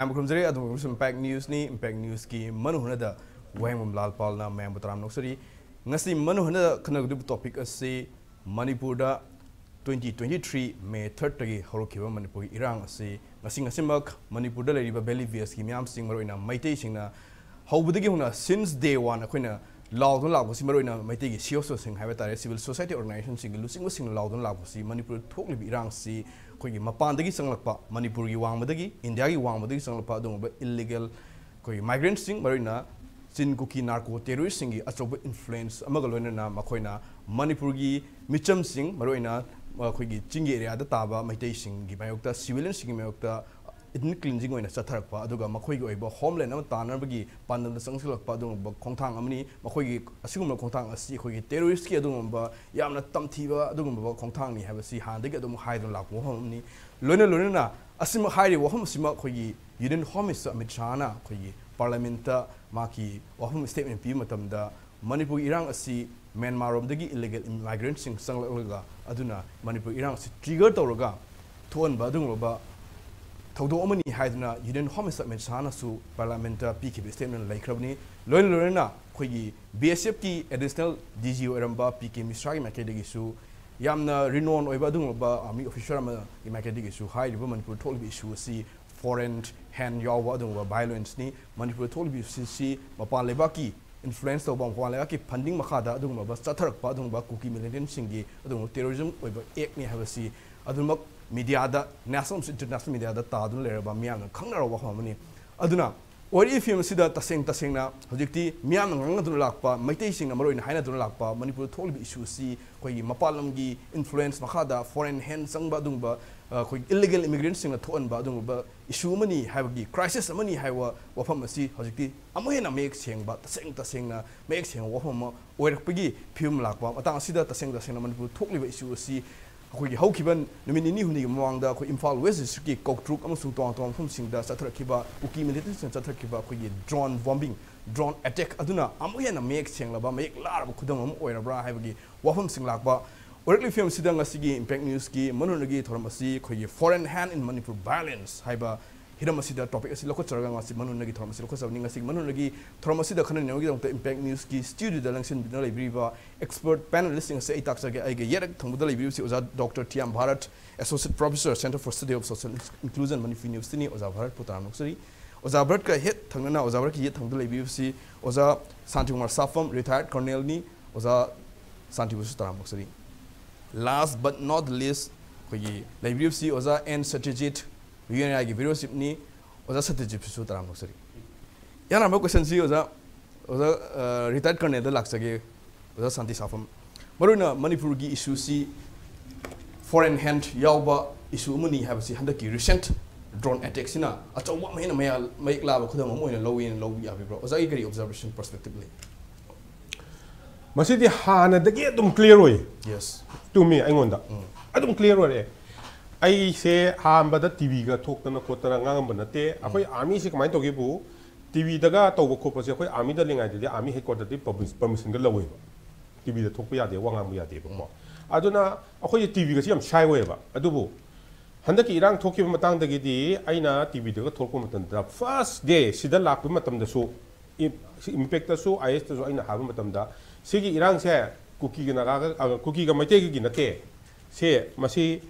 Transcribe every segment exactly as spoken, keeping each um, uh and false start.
ꯃꯌꯥꯝ ꯈꯨꯔꯨꯝꯖꯔꯤ꯫ ꯑꯗꯨꯝ ꯑꯃꯁꯨꯡ Impact Newsꯅꯤ꯫ Impact Newsꯀꯤ ꯃꯅꯨꯡ ꯍꯨꯠꯅꯗ ꯋꯥꯍꯦꯡꯕꯝ ꯂꯥꯜ ꯄꯥꯜꯅ ꯃꯌꯥꯝꯕꯨ ꯇꯔꯥꯝꯅ ꯑꯣꯛꯆꯔꯤ꯫ ꯉꯁꯤ ꯃꯅꯨꯡ ꯍꯨꯠꯅꯗ ꯈꯟꯅꯒꯗꯧꯔꯤꯕ topic ꯑꯁꯤ ꯃꯅꯤꯄꯨꯔꯗ twenty twenty-three May thirdꯇꯒꯤ ꯍꯧꯔꯛꯈꯤꯕ ꯃꯅꯤꯄꯨꯔꯒꯤ ꯏꯔꯥꯡ ꯑꯁꯤ ꯉꯁꯤ ꯉꯁꯤꯃꯛ ꯃꯅꯤꯄꯨꯔꯗ ꯂꯩꯔꯤꯕ Valley Villagekꯤ ꯃꯤꯌꯥꯝꯁꯤꯡ, ꯃꯔꯨꯑꯣꯏꯅ ꯃꯩꯇꯩꯁꯤꯡꯅ ꯍꯧꯕꯗꯒꯤ ꯍꯧꯅ since day one ꯑꯩꯈꯣꯏꯅ ꯂꯥꯎꯗꯨꯅ ꯂꯥꯛꯄꯁꯤ, ꯃꯔꯨꯑꯣꯏꯅ ꯃꯩꯇꯩꯒꯤ C S Oꯁꯤꯡ ꯍꯥꯏꯕ ꯇꯥꯔꯦ, civil society organizationꯁꯤꯡꯒꯤ ꯂꯨꯆꯤꯡꯕꯁꯤꯡꯅ ꯂꯥꯎꯗꯨꯅ ꯂꯥꯛꯄꯁꯤ ꯃꯅꯤꯄꯨꯔꯗ ꯊꯣꯛꯂꯤꯕ ꯏꯔꯥꯡꯁꯤ ꯑꯩꯈꯣꯏꯒꯤ ꯃꯄꯥꯟꯗꯒꯤ ꯆꯪꯂꯛꯄ, ꯃꯅꯤꯄꯨꯔꯒꯤ ꯋꯥꯡꯃꯗꯒꯤ, ꯏꯟꯗꯤꯌꯥꯒꯤ ꯋꯥꯡꯃꯗꯒꯤ ꯆꯪꯂꯛꯄ ꯑꯗꯨꯒꯨꯝꯕ illegal ꯑꯩꯈꯣꯏꯒꯤ migrantꯁꯤꯡ, ꯃꯔꯨꯑꯣꯏꯅ ꯆꯤꯟ ꯀꯨꯀꯤ narco terroristꯁꯤꯡꯒꯤ ꯑꯆꯧꯕ influence ꯑꯃꯒ ꯂꯣꯏꯅꯅ ꯃꯈꯣꯏꯅ ꯃꯅꯤꯄꯨꯔꯒꯤ ꯃꯤꯆꯝꯁꯤꯡ, ꯃꯔꯨꯑꯣꯏꯅ ꯑꯩꯈꯣꯏꯒꯤ ꯆꯤꯡꯒꯤ areaꯗ ꯇꯥꯕ ꯃꯩꯇꯩꯁꯤꯡꯒꯤ ꯃꯥꯌꯣꯛꯇ, civilianꯁꯤꯡꯒꯤ ꯃꯥꯌꯣꯛꯇ ethnic cleansing ꯑꯣꯏꯅ ꯆꯠꯊꯔꯛꯄ, ꯑꯗꯨꯒ ꯃꯈꯣꯏꯒꯤ ꯑꯣꯏꯕ homeland ꯑꯃ ꯇꯥꯟꯅꯕꯒꯤ ꯄꯥꯟꯗꯝꯗ ꯆꯪꯁꯤꯜꯂꯛꯄ ꯑꯗꯨꯒꯨꯝꯕ ꯈꯣꯡꯊꯥꯡ ꯑꯃꯅꯤ꯫ ꯃꯈꯣꯏꯒꯤ ꯑꯁꯤꯒꯨꯝꯕ ꯈꯣꯡꯊꯥꯡ ꯑꯁꯤ ꯑꯩꯈꯣꯏꯒꯤ terroristꯀꯤ ꯑꯗꯨꯒꯨꯝꯕ ꯌꯥꯝꯅ ꯇꯝꯊꯤꯕ ꯑꯗꯨꯒꯨꯝꯕ ꯈꯣꯡꯊꯥꯡꯅꯤ ꯍꯥꯏꯕꯁꯤ ꯍꯥꯟꯅꯗꯒꯤ ꯑꯗꯨꯝ ꯍꯥꯏꯗꯨꯅ ꯂꯥꯛꯄ ꯋꯥꯐꯝ ꯑꯃꯅꯤ꯫ ꯂꯣꯏꯅ ꯂꯣꯏꯅꯅ ꯑꯁꯤꯃꯛ ꯍꯥꯏꯔꯤꯕ ꯋꯥꯐꯝ ꯑꯁꯤꯃꯛ ꯑꯩꯈꯣꯏꯒꯤ Union Home Minister ꯑꯃꯤꯠ ꯁꯥꯍꯅ ꯑꯩꯈꯣꯏꯒꯤ parliamentꯇ ꯃꯍꯥꯛꯀꯤ ꯋꯥꯐꯝ statement ꯄꯤꯕ ꯃꯇꯝꯗ, ꯃꯅꯤꯄꯨꯔꯒꯤ ꯏꯔꯥꯡ ꯑꯁꯤ ꯃ꯭ꯌꯥꯟꯃꯥꯔꯔꯣꯝꯗꯒꯤ illegal immigrantꯁꯤꯡ ꯆꯪꯂꯛꯂꯒ, ꯑꯗꯨꯅ ꯃꯅꯤꯄꯨꯔ ꯏꯔꯥꯡ ꯑꯁꯤ trigger ꯇꯧꯔꯒ ꯊꯣꯛꯍꯟꯕ ꯑꯗꯨꯒꯨꯝꯂꯕ ꯊꯧꯗꯣꯛ ꯑꯃꯅꯤ ꯍꯥꯏꯗꯨꯅ Union Home Minister ꯑꯃꯤꯠ ꯁꯥꯍꯅꯁꯨ parliamentꯇ ꯄꯤꯈꯤꯕ statement ꯂꯩꯈ꯭ꯔꯕꯅꯤ꯫ ꯂꯣꯏꯅ ꯂꯣꯏꯅꯅ ꯑꯩꯈꯣꯏꯒꯤ BSFꯀꯤ additional DG ꯑꯣꯏꯔꯝꯕ ꯄꯤ ꯀꯦ ꯃꯤꯁ꯭ꯔꯥꯒꯤ ꯃꯥꯏꯀꯩꯗꯒꯤꯁꯨ ꯌꯥꯝꯅ renowned ꯑꯣꯏꯕ ꯑꯗꯨꯒꯨꯝꯂꯕ army officer ꯑꯃꯒꯤ ꯃꯥꯏꯀꯩꯗꯒꯤꯁꯨ ꯍꯥꯏꯔꯤꯕ ꯃꯅꯤꯄꯨꯔꯗ ꯊꯣꯛꯂꯤꯕ issue ꯑꯁꯤ foreign hand ꯌꯥꯎꯕ ꯑꯗꯨꯒꯨꯝꯕ violenceꯅꯤ꯫ ꯃꯅꯤꯄꯨꯔꯗ ꯊꯣꯛꯂꯤꯕ issue ꯑꯁꯤ ꯃꯄꯥꯟ ꯂꯩꯕꯥꯛꯀꯤ influence ꯇꯧꯕ, ꯃꯄꯥꯟ ꯂꯩꯕꯥꯛꯀꯤ funding ꯃꯈꯥꯗ ꯑꯗꯨꯒꯨꯝꯂꯕ ꯆꯠꯊꯔꯛꯄ ꯑꯗꯨꯒꯨꯝꯕ ꯀꯨꯀꯤ militantꯁꯤꯡꯒꯤ ꯑꯗꯨꯒꯨꯝꯕ terrorism ꯑꯣꯏꯕ actꯅꯤ ꯍꯥꯏꯕꯁꯤ ꯑꯗꯨꯃꯛ mediaꯗ, national ꯑꯃꯁꯨꯡ international mediaꯗ ꯇꯥꯗꯨꯅ ꯂꯩꯔꯕ ꯃꯤꯌꯥꯝꯅ ꯈꯪꯅꯔꯕ ꯋꯥꯐꯝ ꯑꯃꯅꯤ꯫ ꯑꯗꯨꯅ ꯑꯣꯏꯔꯛꯂꯤꯕ ꯐꯤꯕꯝ ꯑꯁꯤꯗ ꯇꯁꯦꯡ ꯇꯁꯦꯡꯅ ꯍꯧꯖꯤꯛꯇꯤ ꯃꯤꯌꯥꯝꯅ ꯉꯥꯡꯅꯗꯨꯅ ꯂꯥꯛꯄ, ꯃꯩꯇꯩꯁꯤꯡꯅ ꯃꯔꯨꯑꯣꯏꯅ ꯍꯥꯏꯅꯗꯨꯅ ꯂꯥꯛꯄ ꯃꯅꯤꯄꯨꯔꯗ ꯊꯣꯛꯂꯤꯕ issue ꯑꯁꯤ ꯑꯩꯈꯣꯏꯒꯤ ꯃꯄꯥꯟ ꯂꯝꯒꯤ influence ꯃꯈꯥꯗ foreign hand ꯆꯪꯕ ꯑꯗꯨꯒꯨꯝꯕ, ꯑ, ꯑꯩꯈꯣꯏꯒꯤ illegal immigrantꯁꯤꯡꯅ ꯊꯣꯛꯍꯟꯕ ꯑꯗꯨꯒꯨꯝꯕ issue ꯑꯃꯅꯤ ꯍꯥꯏꯕꯒꯤ crisis ꯑꯃꯅꯤ ꯍꯥꯏꯕ ꯋꯥꯐꯝ ꯑꯁꯤ ꯍꯧꯖꯤꯛꯇꯤ ꯑꯃꯨꯛ ꯍꯦꯟꯅ ꯃꯌꯦꯛ ꯁꯦꯡꯕ, ꯇꯁꯦꯡ ꯇꯁꯦꯡꯅ ꯃꯌꯦꯛ ꯁꯦꯡꯕ ꯋꯥꯐꯝ ꯑꯃ ꯑꯣꯏꯔꯛꯄꯒꯤ ꯐꯤꯕꯝ ꯂꯥꯛꯄ ꯃꯇꯥꯡ ꯑꯁꯤꯗ ꯇꯁꯦꯡ ꯇꯁꯦꯡꯅ ꯃꯅꯤꯄꯨꯔꯗ ꯊꯣꯛꯂꯤꯕ issue ꯑꯁꯤ ꯑꯩꯈꯣꯏꯒꯤ ꯍꯧꯈꯤꯕ ꯅꯨꯃꯤꯠ ꯅꯤꯅꯤ ꯍꯨꯝꯅꯤꯒꯤ ꯃꯃꯥꯡꯗ ꯑꯩꯈꯣꯏ ꯏꯝꯐꯥꯜ West Districtꯀꯤ ꯀꯧꯇ꯭ꯔꯨꯛ ꯑꯃꯁꯨꯡ ꯇꯣꯉꯥꯟ ꯇꯣꯉꯥꯟꯕ ꯃꯐꯝꯁꯤꯡꯗ ꯆꯠꯊꯔꯛꯈꯤꯕ ꯀꯨꯀꯤ militantꯁꯤꯡꯅ ꯆꯠꯊꯔꯛꯈꯤꯕ ꯑꯩꯈꯣꯏꯒꯤ drone bombing, drone attack ꯑꯗꯨꯅ ꯑꯃꯨꯛ ꯍꯦꯟꯅ ꯃꯌꯦꯛ ꯁꯦꯡꯂꯕ, ꯃꯌꯦꯛ ꯂꯥꯔꯕ ꯈꯨꯗꯝ ꯑꯃ ꯑꯣꯏꯔꯕ꯭ꯔꯥ ꯍꯥꯏꯕꯒꯤ ꯋꯥꯐꯝꯁꯤꯡ ꯂꯥꯛꯄ꯫ ꯑꯣꯏꯔꯛꯂꯤꯕ ꯐꯤꯕꯝ ꯑꯁꯤꯗ ꯉꯁꯤꯒꯤ Impact Newsꯀꯤ ꯃꯅꯨꯡꯒꯤ ꯊꯧꯔꯝ ꯑꯁꯤ ꯑꯩꯈꯣꯏꯒꯤ Foreign Hand in Manipur Violence ꯍꯥꯏꯕ ꯍꯤꯔꯝ ꯑꯁꯤꯗ topic ꯑꯁꯤ ꯂꯧꯈꯠꯆꯔꯒ ꯉꯁꯤ ꯃꯅꯨꯡꯒꯤ ꯊꯧꯔꯝ ꯑꯁꯤ ꯂꯧꯈꯠꯆꯕꯅꯤ꯫ ꯉꯁꯤꯒꯤ ꯃꯅꯨꯡꯒꯤ ꯊꯧꯔꯝ ꯑꯁꯤꯗ ꯈꯟꯅꯅꯕꯒꯤꯗꯃꯛꯇ Impact Newsꯀꯤ studioꯗ ꯂꯥꯡꯁꯤꯟꯕꯤꯗꯨꯅ ꯂꯩꯕꯤꯔꯤꯕ expert panelistꯁꯤꯡ ꯑꯁꯤ ꯑꯩ ꯇꯥꯛꯆꯒꯦ꯫ ꯑꯩꯒꯤ ꯌꯦꯠ ꯊꯪꯕꯗ ꯂꯩꯕꯤꯔꯤꯕꯁꯤ ꯑꯣꯖꯥ doctor Thiyam Bharat, Associate Professor, Center for Study of Social Inclusion, Manipur Universityꯅꯤ꯫ ꯑꯣꯖꯥ ꯚꯥꯔꯠꯄꯨ ꯇꯔꯥꯝꯅ ꯑꯣꯛꯆꯔꯤ꯫ ꯑꯣꯖꯥ ꯚꯥꯔꯠꯀ ꯍꯦꯛ ꯊꯪꯅꯅ, ꯑꯣꯖꯥ ꯚꯥꯔꯠꯀꯤ ꯌꯦꯠ ꯊꯪꯕꯗ ꯂꯩꯕꯤꯔꯤꯕꯁꯤ ꯑꯣꯖꯥ ꯁꯥꯟꯇꯤꯀꯨꯃꯥꯔ ꯁꯥꯐꯝ, retired colonelꯅꯤ꯫ ꯑꯣꯖꯥ ꯁꯥꯟꯇꯤꯕꯨꯁꯨ ꯇꯔꯥꯝꯅ ꯑꯣꯛꯆꯔꯤ꯫ Last but not least, ꯑꯩꯈꯣꯏꯒꯤ ꯂꯩꯕꯤꯔꯤꯕꯁꯤ ꯑꯣꯖꯥ ꯑꯦꯟ ꯁꯇ꯭ꯌꯖꯤꯠ, ꯌꯨ ꯑꯦꯟ ꯑꯥꯏꯒꯤ bureau chiefꯅꯤ꯫ ꯑꯣꯖꯥ ꯁꯇ꯭ꯌꯖꯤꯠꯁꯨ ꯇꯔꯥꯝꯅ ꯑꯣꯛꯆꯔꯤ꯫ ꯏꯍꯥꯟ ꯍꯥꯟꯕ questionꯁꯤ ꯑꯣꯖꯥ, ꯑꯣꯖꯥ, ꯑ, retired colonelꯗ ꯂꯥꯛꯆꯒꯦ꯫ ꯑꯣꯖꯥ ꯁꯥꯟꯇꯤ ꯁꯥꯐꯝ, ꯃꯔꯨꯑꯣꯏꯅ ꯃꯅꯤꯄꯨꯔꯒꯤ issueꯁꯤ foreign hand ꯌꯥꯎꯕ issue ꯑꯃꯅꯤ ꯍꯥꯏꯕꯁꯤ ꯍꯟꯗꯛꯀꯤ recent drone attackꯁꯤꯅ ꯑꯆꯧꯕ ꯑꯃ ꯍꯦꯟꯅ ꯃꯌꯥ-, ꯃꯌꯦꯛ ꯂꯥꯕ ꯈꯨꯗꯝ ꯑꯃ ꯑꯣꯏꯅ ꯂꯧꯋꯦꯅ ꯂꯧꯕ ꯌꯥꯕꯤꯕ꯭ꯔꯣ? ꯑꯣꯖꯥꯒꯤ ꯀꯔꯤ observation, perspective ꯂꯩ? ꯃꯁꯤꯗꯤ ꯍꯥꯟꯅꯗꯒꯤ ꯑꯗꯨꯝ clear ꯑꯣꯏ꯫ Yes. To me, ꯑꯩꯉꯣꯟꯗ ꯑꯗꯨꯝ clear ꯑꯣꯏꯔꯛꯑꯦ꯫ ꯑꯩꯁꯦ ꯑꯍꯥꯟꯕꯗ TVꯒ ꯊꯣꯛꯇꯅ ꯈꯣꯠꯇꯅ ꯉꯥꯡꯉꯝꯕ ꯅꯠꯇꯦ꯫ ꯑꯩꯈꯣꯏ armyꯁꯦ ꯀꯃꯥꯏꯅ ꯇꯧꯒꯦꯕꯨ, TVꯗꯒ ꯇꯧꯕ ꯈꯣꯠꯄꯁꯦ ꯑꯩꯈꯣꯏ armyꯗ ꯂꯩꯉꯩꯗꯗꯤ army headquarterꯗꯒꯤ permission-ꯒ ꯂꯧꯋꯦꯕ꯫ TVꯗ ꯊꯣꯛꯄ ꯌꯥꯗꯦ, ꯋꯥ ꯉꯥꯡꯕ ꯌꯥꯗꯦꯕꯀꯣ꯫ ꯑꯗꯨꯅ ꯑꯩꯈꯣꯏꯁꯦ TVꯒꯁꯤ ꯌꯥꯝ shy ꯑꯣꯏꯌꯦꯕ꯫ ꯑꯗꯨꯕꯨ ꯍꯟꯗꯛꯀꯤ ꯏꯔꯥꯡ ꯊꯣꯛꯈꯤꯕ ꯃꯇꯥꯡꯗꯒꯤꯗꯤ ꯑꯩꯅ TVꯗꯒ ꯊꯣꯛꯂꯛꯄ ꯃꯇꯝꯗ first day ꯁꯤꯗ ꯂꯥꯛꯄ ꯃꯇꯝꯗꯁꯨ, ꯏ-, ꯁꯤ Impactꯇꯁꯨ, ISꯇꯁꯨ ꯑꯩꯅ ꯍꯥꯏꯕ ꯃꯇꯝꯗ, ꯁꯤꯒꯤ ꯏꯔꯥꯡꯁꯦ ꯀꯨꯀꯤꯒ ꯅꯥꯒꯥꯒ, ꯑ, ꯀꯨꯀꯤꯒ ꯃꯩꯇꯩꯒꯒꯤ ꯅꯠꯇꯦ꯫ ꯁꯦ ꯃꯁꯤ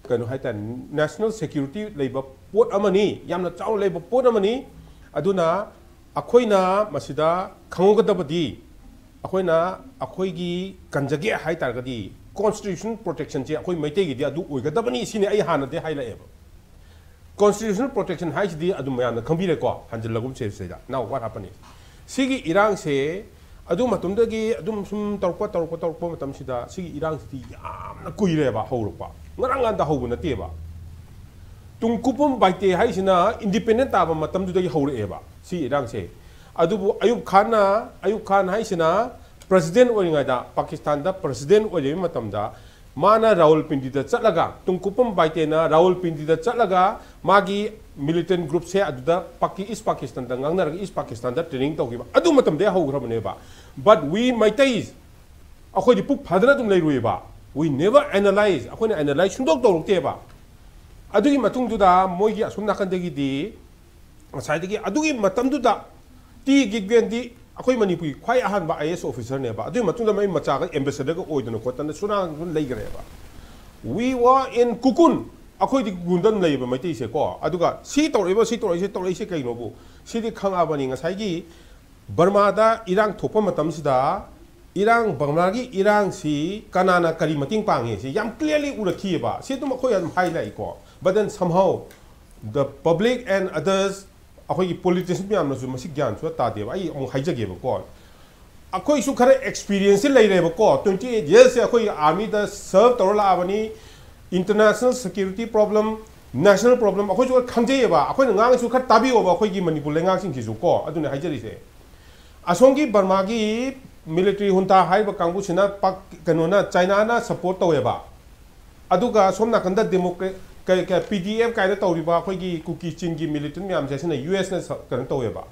ꯀꯩꯅꯣ ꯍꯥꯏꯇꯥꯔꯦ, national security ꯂꯩꯕ ꯄꯣꯠ ꯑꯃꯅꯤ, ꯌꯥꯝꯅ ꯆꯥꯎꯅ ꯂꯩꯕ ꯄꯣꯠ ꯑꯃꯅꯤ꯫ ꯑꯗꯨꯅ ꯑꯩꯈꯣꯏꯅ ꯃꯁꯤꯗ ꯈꯪꯍꯧꯒꯗꯕꯗꯤ, ꯑꯩꯈꯣꯏꯅ ꯑꯩꯈꯣꯏꯒꯤ ꯀꯟꯖꯒꯦ ꯍꯥꯏꯇꯥꯔꯒꯗꯤ constitution protectionꯁꯦ ꯑꯩꯈꯣꯏ ꯃꯩꯇꯩꯒꯤꯗꯤ ꯑꯗꯨ ꯑꯣꯏꯒꯗꯕꯅꯤ ꯁꯤꯅꯤ ꯑꯩ ꯍꯥꯟꯅꯗꯤ ꯍꯥꯏꯔꯛꯑꯦꯕ꯫ Constitutional protection ꯍꯥꯏꯁꯤꯗꯤ ꯑꯗꯨꯝ ꯃꯌꯥꯝꯅ ꯈꯪꯕꯤꯔꯦꯀꯣ, ꯍꯟꯖꯤꯜꯂꯒꯨꯝꯁꯦ ꯁꯤꯗ꯫ Now what happened is, ꯁꯤꯒꯤ ꯏꯔꯥꯡꯁꯦ ꯑꯗꯨ ꯃꯇꯝꯗꯒꯤ ꯑꯗꯨꯝ ꯁꯨꯝ ꯇꯧꯔꯛꯄ, ꯇꯧꯔꯛꯄ, ꯇꯧꯔꯛꯄ ꯃꯇꯝꯁꯤꯗ ꯁꯤꯒꯤ ꯏꯔꯥꯡꯁꯤꯗꯤ ꯌꯥꯝꯅ ꯀꯨꯏꯔꯦꯕ ꯍꯧꯔꯛꯄ, ꯉꯔꯥꯡ ꯉꯥꯟꯗ ꯍꯧꯕ ꯅꯠꯇꯦꯕ꯫ ꯇꯨꯡꯀꯨꯄꯝ ꯕꯥꯏꯇꯦ ꯍꯥꯏꯁꯤꯅ independent ꯇꯥꯕ ꯃꯇꯝꯗꯨꯗꯒꯤ ꯍꯧꯔꯛꯑꯦꯕ ꯁꯤ ꯏꯔꯥꯡꯁꯦ꯫ ꯑꯗꯨꯕꯨ ꯑꯌꯨꯕ ꯈꯥꯟꯅ, ꯑꯌꯨꯕ ꯈꯥꯟ ꯍꯥꯏꯁꯤꯅ president ꯑꯣꯏꯔꯤꯉꯩꯗ, ꯄꯥꯀꯤꯁꯇꯥꯟꯗ president ꯑꯣꯏꯔꯤꯕ ꯃꯇꯝꯗ, ꯃꯥꯅ ꯔꯥꯋꯜꯄꯤꯟꯗꯤꯗ ꯆꯠꯂꯒ, ꯇꯨꯡꯀꯨꯄꯝ ꯕꯥꯏꯇꯦꯅ ꯔꯥꯋꯜꯄꯤꯟꯗꯤꯗ ꯆꯠꯂꯒ ꯃꯥꯒꯤ militant groupꯁꯦ ꯑꯗꯨꯗ ꯄꯥꯀꯤ-, East Pakistanꯗ ꯉꯥꯡꯅꯔꯒ East Pakistanꯗ training ꯇꯧꯈꯤꯕ ꯑꯗꯨ ꯃꯇꯝꯗꯒꯤ ꯍꯧꯈ꯭ꯔꯕꯅꯦꯕ꯫ But we ꯃꯩꯇꯩ, ꯑꯩꯈꯣꯏꯗꯤ ꯄꯨꯛ ꯐꯗꯅ ꯑꯗꯨꯝ ꯂꯩꯔꯨꯏꯕ꯫ We never analyze, ꯑꯩꯈꯣꯏꯅ analyze ꯁꯨꯡꯇꯧ ꯇꯧꯔꯛꯇꯦꯕ꯫ ꯑꯗꯨꯒꯤ ꯃꯇꯨꯡꯗꯨꯗ ꯃꯣꯏꯒꯤ ꯑꯁꯣꯝ ꯅꯥꯀꯟꯗꯒꯤꯗꯤ ꯉꯁꯥꯏꯗꯒꯤ ꯑꯗꯨꯒꯤ ꯃꯇꯝꯗꯨꯗ ꯇꯤ ꯒꯤꯒꯕꯦꯟꯗꯤ ꯑꯩꯈꯣꯏ ꯃꯅꯤꯄꯨꯔꯒꯤ ꯈ꯭ꯋꯥꯏ ꯑꯍꯥꯟꯕ IAS officerꯅꯦꯕ꯫ ꯑꯗꯨꯒꯤ ꯃꯇꯨꯡꯗ ꯃꯣꯏ ꯃꯆꯥꯒ ambassadorꯒ ꯑꯣꯏꯗꯅ ꯈꯣꯠꯇꯅ ꯁꯨꯅꯥ ꯂꯩꯈ꯭ꯔꯦꯕ꯫ We were in cocoon꯫ ꯑꯩꯈꯣꯏꯗꯤ cocoonꯗ ꯑꯗꯨꯝ ꯂꯩꯌꯦꯕ ꯃꯩꯇꯩꯁꯦ ꯀꯣ꯫ ꯑꯗꯨꯒ ꯁꯤ ꯇꯧꯔꯛꯏꯕ, ꯁꯤ ꯇꯧꯔꯛꯏꯁꯦ, ꯇꯧꯔꯛꯏꯁꯦ ꯀꯩꯅꯣꯕꯨ ꯁꯤꯗꯤ ꯈꯪꯉꯛꯑꯕꯅꯤ꯫ ꯉꯁꯥꯏꯒꯤ ꯕꯔꯃꯥꯗ ꯏꯔꯥꯡ ꯊꯣꯛꯄ ꯃꯇꯝꯁꯤꯗ ꯏꯔꯥꯡ, ꯕꯔꯃꯥꯒꯤ ꯏꯔꯥꯡꯁꯤ ꯀꯅꯥꯅ ꯀꯔꯤ ꯃꯇꯦꯡ ꯄꯥꯡꯉꯤ ꯁꯤ ꯌꯥꯝ clearly ꯎꯔꯛꯈꯤꯑꯕ꯫ ꯁꯤ ꯑꯗꯨꯝ ꯑꯩꯈꯣꯏ ꯑꯗꯨꯝ ꯍꯥꯏꯅꯔꯛꯏꯀꯣ꯫ But then somehow the public and others, ꯑꯩꯈꯣꯏꯒꯤ politician ꯃꯌꯥꯝꯅꯁꯨ ꯃꯁꯤ ꯒ꯭ꯌꯥꯟ ꯁꯨꯡꯇꯥ ꯇꯥꯗꯦꯕ꯫ ꯑꯩ ꯑꯃꯨꯛ ꯍꯥꯏꯖꯒꯦꯕꯀꯣ, ꯑꯩꯈꯣꯏꯁꯨ ꯈꯔ experienceꯁꯤ ꯂꯩꯔꯦꯕꯀꯣ꯫ Twenty eight yearsꯁꯦ ꯑꯩꯈꯣꯏ armyꯗ serve ꯇꯧꯔ ꯂꯥꯛꯑꯕꯅꯤ꯫ International security problem, national problem ꯑꯩꯈꯣꯏꯁꯨ ꯈꯔ ꯈꯪꯖꯩꯑꯕ꯫ ꯑꯩꯈꯣꯏꯅ ꯉꯥꯡꯉꯁꯨ ꯈꯔ ꯇꯥꯕꯤꯌꯣꯕ ꯑꯩꯈꯣꯏꯒꯤ ꯃꯅꯤꯄꯨꯔ ꯂꯩꯉꯥꯛꯁꯤꯡꯁꯤꯁꯨ ꯀꯣ꯫ ꯑꯗꯨꯅ ꯍꯥꯏꯖꯔꯤꯁꯦ, ꯑꯁꯣꯝꯒꯤ ꯕꯔꯃꯥꯒꯤ military junta ꯍꯥꯏꯔꯤꯕ ꯀꯥꯡꯕꯨꯁꯤꯅ ꯄꯥꯛ-, ꯀꯩꯅꯣꯅ, Chinaꯅ support ꯇꯧꯋꯦꯕ꯫ ꯑꯗꯨꯒ ꯁꯣꯝ ꯅꯥꯀꯟꯗ democrat, ꯀꯩ, ꯀꯩ, PDF ꯀꯥꯏꯅ ꯇꯧꯔꯤꯕ ꯑꯩꯈꯣꯏꯒꯤ ꯀꯨꯀꯤ ꯆꯤꯟꯒꯤ militant ꯃꯌꯥꯝꯁꯦ ꯁꯤꯅ USꯅ ꯁ-, ꯀꯩꯅꯣ ꯇꯧꯋꯦꯕ,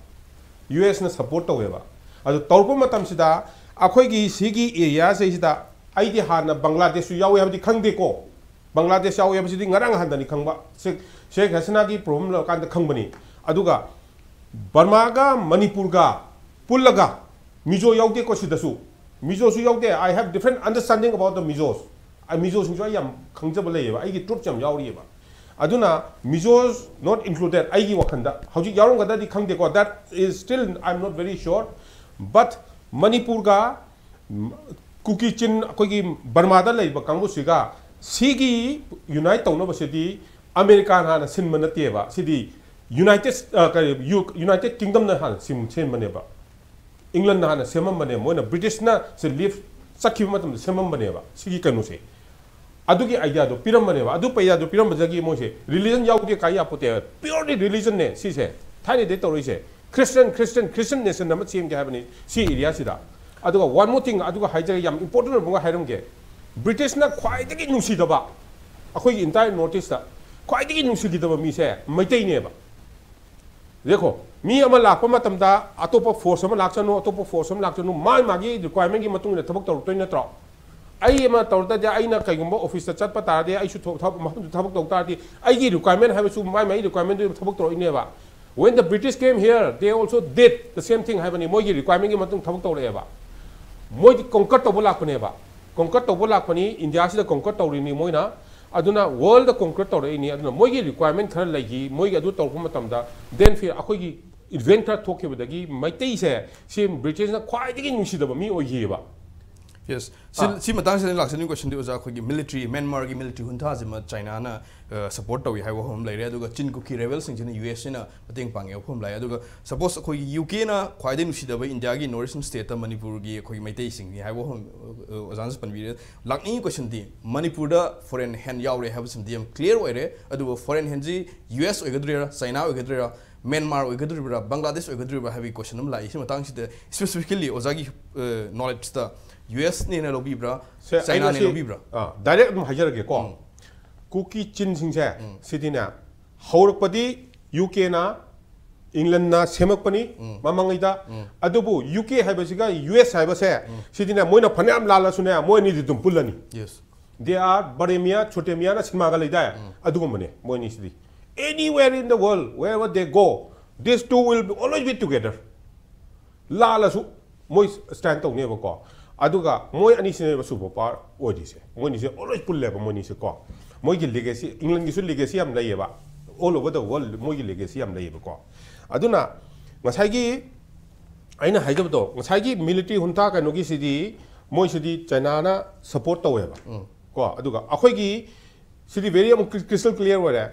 USꯅ support ꯇꯧꯋꯦꯕ꯫ ꯑꯗꯨ ꯇꯧꯔꯛꯄ ꯃꯇꯝꯁꯤꯗ ꯑꯩꯈꯣꯏꯒꯤ ꯁꯤꯒꯤ areaꯁꯤꯗꯩꯁꯤꯗ ꯑꯩꯗꯤ ꯍꯥꯟꯅ ꯕꯪꯒ꯭ꯂꯥꯗꯦꯁꯁꯨ ꯌꯥꯎꯋꯦ ꯍꯥꯏꯕꯗꯤ ꯈꯪꯗꯦꯀꯣ꯫ ꯕꯪꯒ꯭ꯂꯥꯗꯦꯁ ꯌꯥꯎꯋꯦ ꯍꯥꯏꯕꯁꯤꯗꯤ ꯉꯔꯥꯡ ꯍꯟꯗꯅꯤ ꯈꯪꯕ꯫ ꯁꯦ-, ꯁꯦꯈ ꯍꯁꯤꯅꯥꯒꯤ problem ꯂꯩꯔꯀꯥꯟꯗ ꯈꯪꯕꯅꯤ꯫ ꯑꯗꯨꯒ ꯕꯔꯃꯥꯒ ꯃꯅꯤꯄꯨꯔꯒ ꯄꯨꯜꯂꯒ ꯃꯤꯖꯣ ꯌꯥꯎꯗꯦꯀꯣ ꯁꯤꯗꯁꯨ꯫ ꯃꯤꯖꯣꯁꯨ ꯌꯥꯎꯗꯦ꯫ I have different understanding about the Mizos꯫ ꯑꯩ ꯃꯤꯖꯣꯁꯤꯡꯁꯨ ꯑꯩ ꯌꯥꯝ ꯈꯪꯖꯕ ꯂꯩꯌꯦꯕ꯫ ꯑꯩꯒꯤ troops ꯌꯥꯝ ꯌꯥꯎꯔꯤꯑꯕ꯫ ꯑꯗꯨꯅ Mizos not included ꯑꯩꯒꯤ ꯋꯥꯈꯜꯗ꯫ ꯍꯧꯖꯤꯛ ꯌꯥꯎꯔꯝꯒꯗ꯭ꯔꯗꯤ ꯈꯪꯗꯦꯀꯣ꯫ That is still, I'm not very sure. But ꯃꯅꯤꯄꯨꯔꯒ ꯀꯨꯀꯤ ꯆꯤꯟ ꯑꯩꯈꯣꯏꯒꯤ ꯕꯔꯃꯥꯗ ꯂꯩꯔꯤꯕ ꯀꯥꯡꯕꯨꯁꯤꯒ ꯁꯤꯒꯤ unite ꯇꯧꯅꯕꯁꯤꯗꯤ ꯑꯃꯦꯔꯤꯀꯥꯅ ꯍꯥꯟꯅ ꯁꯤꯟꯕ ꯅꯠꯇꯦꯕ꯫ ꯁꯤꯗꯤ United, ꯑ, ꯀꯔꯤ, ꯌꯨ-, United Kingdomꯅ ꯍꯥꯟꯅ ꯁꯤꯟ-, ꯁꯦꯝꯕꯅꯦꯕ꯫ Englandꯅ ꯍꯥꯟꯅ ꯁꯦꯝꯃꯝꯕꯅꯦ꯫ ꯃꯣꯏꯅ Britishꯅ ꯁꯤ leave ꯆꯠꯈꯤꯕ ꯃꯇꯝꯗ ꯁꯦꯝꯃꯝꯕꯅꯦꯕ ꯁꯤꯒꯤ ꯀꯩꯅꯣꯁꯦ꯫ ꯑꯗꯨꯒꯤ ideaꯗꯣ ꯄꯤꯔꯝꯕꯅꯦꯕ꯫ ꯑꯗꯨ ideaꯗꯣ ꯄꯤꯔꯝꯕꯗꯒꯤ ꯃꯣꯏꯁꯦ religion ꯌꯥꯎꯗꯦ ꯀꯥꯏ ꯌꯥꯄꯣꯠꯇꯦ꯫ Purely religionꯅꯦ ꯁꯤꯁꯦ꯫ ꯊꯥꯏꯅꯗꯩ ꯇꯧꯔꯛꯏꯁꯦ꯫ Christian, Christian, Christian nation ꯑꯃ ꯁꯦꯝꯒꯦ ꯍꯥꯏꯕꯅꯤ ꯁꯤ areaꯁꯤꯗ꯫ ꯑꯗꯨꯒ one more thing, ꯑꯗꯨꯒ ꯍꯥꯏꯖꯔꯒꯦ, ꯌꯥꯝ important ꯑꯣꯏꯕ ꯑꯃ ꯍꯥꯏꯔꯝꯒꯦ꯫ Britishꯅ ꯈ꯭ꯋꯥꯏꯗꯒꯤ ꯅꯨꯡꯁꯤꯗꯕ, ꯑꯩꯈꯣꯏꯒꯤ entire North Eastꯇ ꯈ꯭ꯋꯥꯏꯗꯒꯤ ꯅꯨꯡꯁꯤꯈꯤꯗꯕ ꯃꯤꯁꯦ ꯃꯩꯇꯩꯅꯦꯕ꯫ ꯌꯦꯡꯈꯣ, ꯃꯤ ꯑꯃ ꯂꯥꯛꯄ ꯃꯇꯝꯗ ꯑꯇꯣꯞꯄ force ꯑꯃ ꯂꯥꯛꯆꯅꯨ, ꯑꯇꯣꯞꯄ force ꯑꯃ ꯂꯥꯛꯆꯅꯨ, ꯃꯥꯒꯤ ꯃꯥꯒꯤ requirementꯀꯤ ꯃꯇꯨꯡ ꯏꯟꯅ ꯊꯕꯛ ꯇꯧꯔꯛꯇꯣꯏ ꯅꯠꯇ꯭ꯔꯣ? ꯑꯩ ꯑꯃ ꯇꯧꯔ ꯇꯥꯔꯗꯤ, ꯑꯩꯅ ꯀꯩꯒꯨꯝꯕ ꯑꯣꯐꯤꯁꯇ ꯆꯠꯄ ꯇꯥꯔꯗꯤ, ꯑꯩꯁꯨ ꯊꯕꯛ, ꯃꯐꯝꯗꯨꯗ ꯊꯕꯛ ꯇꯧ ꯇꯥꯔꯗꯤ, ꯑꯩꯒꯤ ꯔꯤꯀ꯭ꯋꯥꯏꯔꯃꯦꯟ ꯍꯥꯏꯕꯁꯨ ꯃꯥꯏ ꯃꯥꯏ ꯔꯤꯀ꯭ꯋꯥꯏꯔꯃꯦꯟꯗꯨ ꯊꯕꯛ ꯇꯧꯔꯛꯏꯅꯦꯕ꯫ When the British came here, they also did the same thing ꯍꯥꯏꯕꯅꯤ꯫ ꯃꯣꯏꯒꯤ ꯔꯤꯀ꯭ꯋꯥꯏꯔꯃꯦꯟꯒꯤ ꯃꯇꯨꯡ ꯊꯕꯛ ꯇꯧꯔꯛꯑꯦꯕ꯫ ꯃꯣꯏꯗꯤ ꯀꯣꯡꯀꯔ ꯇꯧꯕ ꯂꯥꯛꯄꯅꯦꯕ꯫ ꯀꯣꯡꯀꯔ ꯇꯧꯕ ꯂꯥꯛꯄꯅꯤ, ꯏꯟꯗꯤꯌꯥꯁꯤꯗ ꯀꯣꯡꯀꯔ ꯇꯧꯔꯤꯅꯤ ꯃꯣꯏꯅ꯫ ꯑꯗꯨꯅ ꯋꯥꯔꯜꯗ ꯀꯣꯡꯀꯔ ꯇꯧꯔꯛꯏꯅꯤ꯫ ꯑꯗꯨꯅ ꯃꯣꯏꯒꯤ ꯔꯤꯀ꯭ꯋꯥꯏꯔꯃꯦꯟ ꯈꯔ ꯂꯩꯈꯤ꯫ ꯃꯣꯏꯒꯤ ꯑꯗꯨ ꯇꯧꯔꯛꯄ ꯃꯇꯝꯗ, then ꯐꯤꯔ ꯑꯩꯈꯣꯏꯒꯤ ꯏꯚꯦꯟ ꯈꯔ ꯊꯣꯛꯈꯤꯕꯗꯒꯤ ꯃꯩꯇꯩꯁꯦ ꯁꯤ ꯕ꯭ꯔꯤꯇꯤꯁꯅ ꯈ꯭ꯋꯥꯏꯗꯒꯤ ꯅꯨꯡꯁꯤꯗꯕ ꯃꯤ ꯑꯣꯏꯈꯤꯑꯕ꯫ ꯌꯦꯁ꯫ ꯁꯤ ꯁꯤ ꯃꯇꯥꯡꯁꯤꯗ ꯑꯩꯅ ꯂꯥꯛꯆꯅꯤꯡꯕ ꯀꯣꯏꯁꯟꯗꯤ ꯑꯣꯖꯥ, ꯑꯩꯈꯣꯏꯒꯤ ꯃꯤꯂꯤꯇ꯭ꯔꯤ, ꯃ꯭ꯌꯥꯟꯃꯥꯔꯒꯤ ꯃꯤꯂꯤꯇ꯭ꯔꯤ ꯍꯨꯟꯊꯥꯁꯤꯃ ꯆꯥꯏꯅꯥꯅ ꯁꯄꯣꯔꯠ ꯇꯧꯏ ꯍꯥꯏꯕ ꯋꯥꯐꯝ ꯑꯃ ꯂꯩꯔꯦ, ꯑꯗꯨꯒ ꯆꯤꯟ ꯀꯨꯀꯤ ꯔꯦꯕꯦꯜꯁꯤꯡꯁꯤꯅ ꯌꯨ ꯑꯦꯁꯁꯤꯅ ꯃꯇꯦꯡ ꯄꯥꯡꯉꯦ ꯋꯥꯐꯝ ꯂꯥꯛꯑꯦ꯫ ꯑꯗꯨꯒ ꯁꯄꯣꯁ ꯑꯩꯈꯣꯏꯒꯤ ꯌꯨ ꯀꯦꯅ ꯈ꯭ꯋꯥꯏꯗꯒꯤ ꯅꯨꯡꯁꯤꯗꯕ ꯏꯟꯗꯤꯌꯥꯒꯤ ꯅꯣꯔꯠ ꯏꯁꯇꯔꯟ ꯁ꯭ꯇꯦꯠꯇ ꯃꯅꯤꯄꯨꯔꯒꯤ ꯑꯩꯈꯣꯏꯒꯤ ꯃꯩꯇꯩꯁꯤꯡꯅꯤ ꯍꯥꯏꯕ ꯋꯥꯐꯝ ꯑ, ꯑꯣꯖꯥꯅꯁꯨ ꯄꯟꯕꯤꯔꯦ꯫ ꯂꯥꯛꯅꯤꯡꯉꯤ ꯀꯣꯏꯁꯟꯗꯤ, ꯃꯅꯤꯄꯨꯔꯗ ꯐꯣꯔꯦꯟ ꯍꯦꯟ ꯌꯥꯎꯔꯦ ꯍꯥꯏꯕꯁꯤꯃꯗꯤ ꯌꯥꯝ ꯀ꯭ꯂꯤꯌꯥꯔ ꯑꯣꯏꯔꯦ, ꯑꯗꯨꯕꯨ ꯐꯣꯔꯦꯟ ꯍꯦꯟꯁꯤ ꯌꯨ ꯑꯦꯁ ꯑꯣꯏꯒꯗ꯭ꯔꯤꯔꯥ, ꯆꯥꯏꯅꯥ ꯑꯣꯏꯒꯗ꯭ꯔꯤꯔꯥ, ꯃ꯭ꯌꯥꯟꯃꯥꯔ ꯑꯣꯏꯒꯗ꯭ꯔꯤꯕ꯭ꯔꯥ, ꯕꯪꯒ꯭ꯂꯥꯗꯦꯁ ꯑꯣꯏꯒꯗ꯭ꯔꯤꯕ꯭ꯔꯥ ꯍꯥꯏꯕꯒꯤ ꯀꯣꯏꯁꯟ ꯑꯃ ꯂꯥꯛꯏ꯫ ꯁꯤ ꯃꯇꯥꯡꯁꯤꯗ ꯁ꯭ꯄꯦꯁꯤꯐꯤꯀꯦꯜꯂꯤ ꯑꯣꯖꯥꯒꯤ ꯅꯣꯂꯦꯖꯇ ꯌꯨ ꯑꯦꯁꯅ ꯍꯦꯟꯅ ꯂꯧꯕꯤꯕ꯭ꯔꯥ, ꯁꯦ, ꯑꯩꯅ ꯆꯥꯏꯅꯥꯅ ꯁꯤ, ꯍꯦꯟꯅ ꯂꯧꯕꯤꯕ꯭ꯔꯥ? ꯑꯥ, ꯗꯥꯏꯔꯦꯛ ꯑꯗꯨꯝ ꯍꯥꯏꯖꯔꯒꯦꯀꯣ꯫ ꯀꯨꯀꯤ ꯆꯤꯟꯁꯤꯡꯁꯦ ꯁꯤꯗꯤꯅꯦ, ꯍꯧꯔꯛꯄꯗꯤ ꯌꯨ ꯀꯦꯅ, ꯏꯪꯂꯟꯅ ꯁꯦꯝꯃꯛꯄꯅꯤ ꯃꯃꯥꯡꯉꯩꯗ꯫ ꯑꯗꯨꯕꯨ ꯌꯨ ꯀꯦ ꯍꯥꯏꯕꯁꯤꯒ ꯌꯨ ꯑꯦꯁ ꯍꯥꯏꯕꯁꯦ, ꯁꯤꯗꯤꯅꯦ, ꯃꯣꯏꯅ ꯐꯅꯌꯥꯝ ꯂꯥꯜꯂꯁꯨꯅꯦ, ꯃꯣꯏ ꯑꯅꯤꯗꯤ ꯑꯗꯨꯝ ꯄꯨꯜꯂꯅꯤ꯫ ꯌꯦꯁ꯫ They are ꯕꯔꯦꯃꯤꯌꯥ ꯁꯣꯇꯦꯃꯤꯌꯥꯅ ꯁꯤꯅꯦꯃꯥꯒ ꯂꯩꯗꯥꯏ? ꯑꯗꯨꯒꯨꯝꯕꯅꯦ ꯃꯣꯏ ꯑꯅꯤꯁꯤꯗꯤ꯫ Anywhere in the world, wherever they go, these two will always be together. ꯂꯥꯜꯂꯁꯨ ꯃꯣꯏ ꯁ꯭ꯇꯦꯟ ꯇꯧꯅꯦꯕꯀꯣ꯫ ꯑꯗꯨꯒ ꯃꯣꯏ ꯑꯅꯤꯁꯤꯅꯦꯕ ꯁꯨꯄꯔ ꯄꯥꯋꯔ ꯑꯣꯏꯔꯤꯁꯦ꯫ ꯃꯣꯏ ꯑꯅꯤꯁꯦ ꯑꯣꯜꯋꯦꯁ ꯄꯨꯜꯂꯦꯕ ꯃꯣꯏ ꯑꯅꯤꯁꯦ ꯀꯣ꯫ ꯃꯣꯏꯒꯤ ꯂꯤꯒꯦꯁꯤ, ꯏꯪꯂꯟꯒꯤꯁꯨ ꯂꯤꯒꯦꯁꯤ ꯌꯥꯝ ꯂꯩꯌꯦꯕ꯫ All over the world ꯃꯣꯏꯒꯤ ꯂꯤꯒꯦꯁꯤ ꯌꯥꯝ ꯂꯩꯌꯦꯕꯀꯣ꯫ ꯑꯗꯨꯅ ꯉꯁꯥꯏꯒꯤ ꯑꯩꯅ ꯍꯥꯏꯖꯕꯗꯣ, ꯉꯁꯥꯏꯒꯤ ꯃꯤꯂꯤꯇ꯭ꯔꯤ ꯍꯨꯟꯇꯥ ꯀꯩꯅꯣꯒꯤꯁꯤꯗꯤ ꯃꯣꯏꯁꯤꯗꯤ ꯆꯥꯏꯅꯥꯅ ꯁꯄꯣꯔꯠ ꯇꯧꯋꯦꯕ ꯀꯣ꯫ ꯑꯗꯨꯒ ꯑꯩꯈꯣꯏꯒꯤ ꯁꯤꯗꯤ ꯚꯦꯔꯤ ꯑꯃꯨꯛ ꯀ꯭ꯔꯤꯁꯇꯜ ꯀ꯭ꯂꯤꯌꯥꯔ ꯑꯣꯏꯔꯦ꯫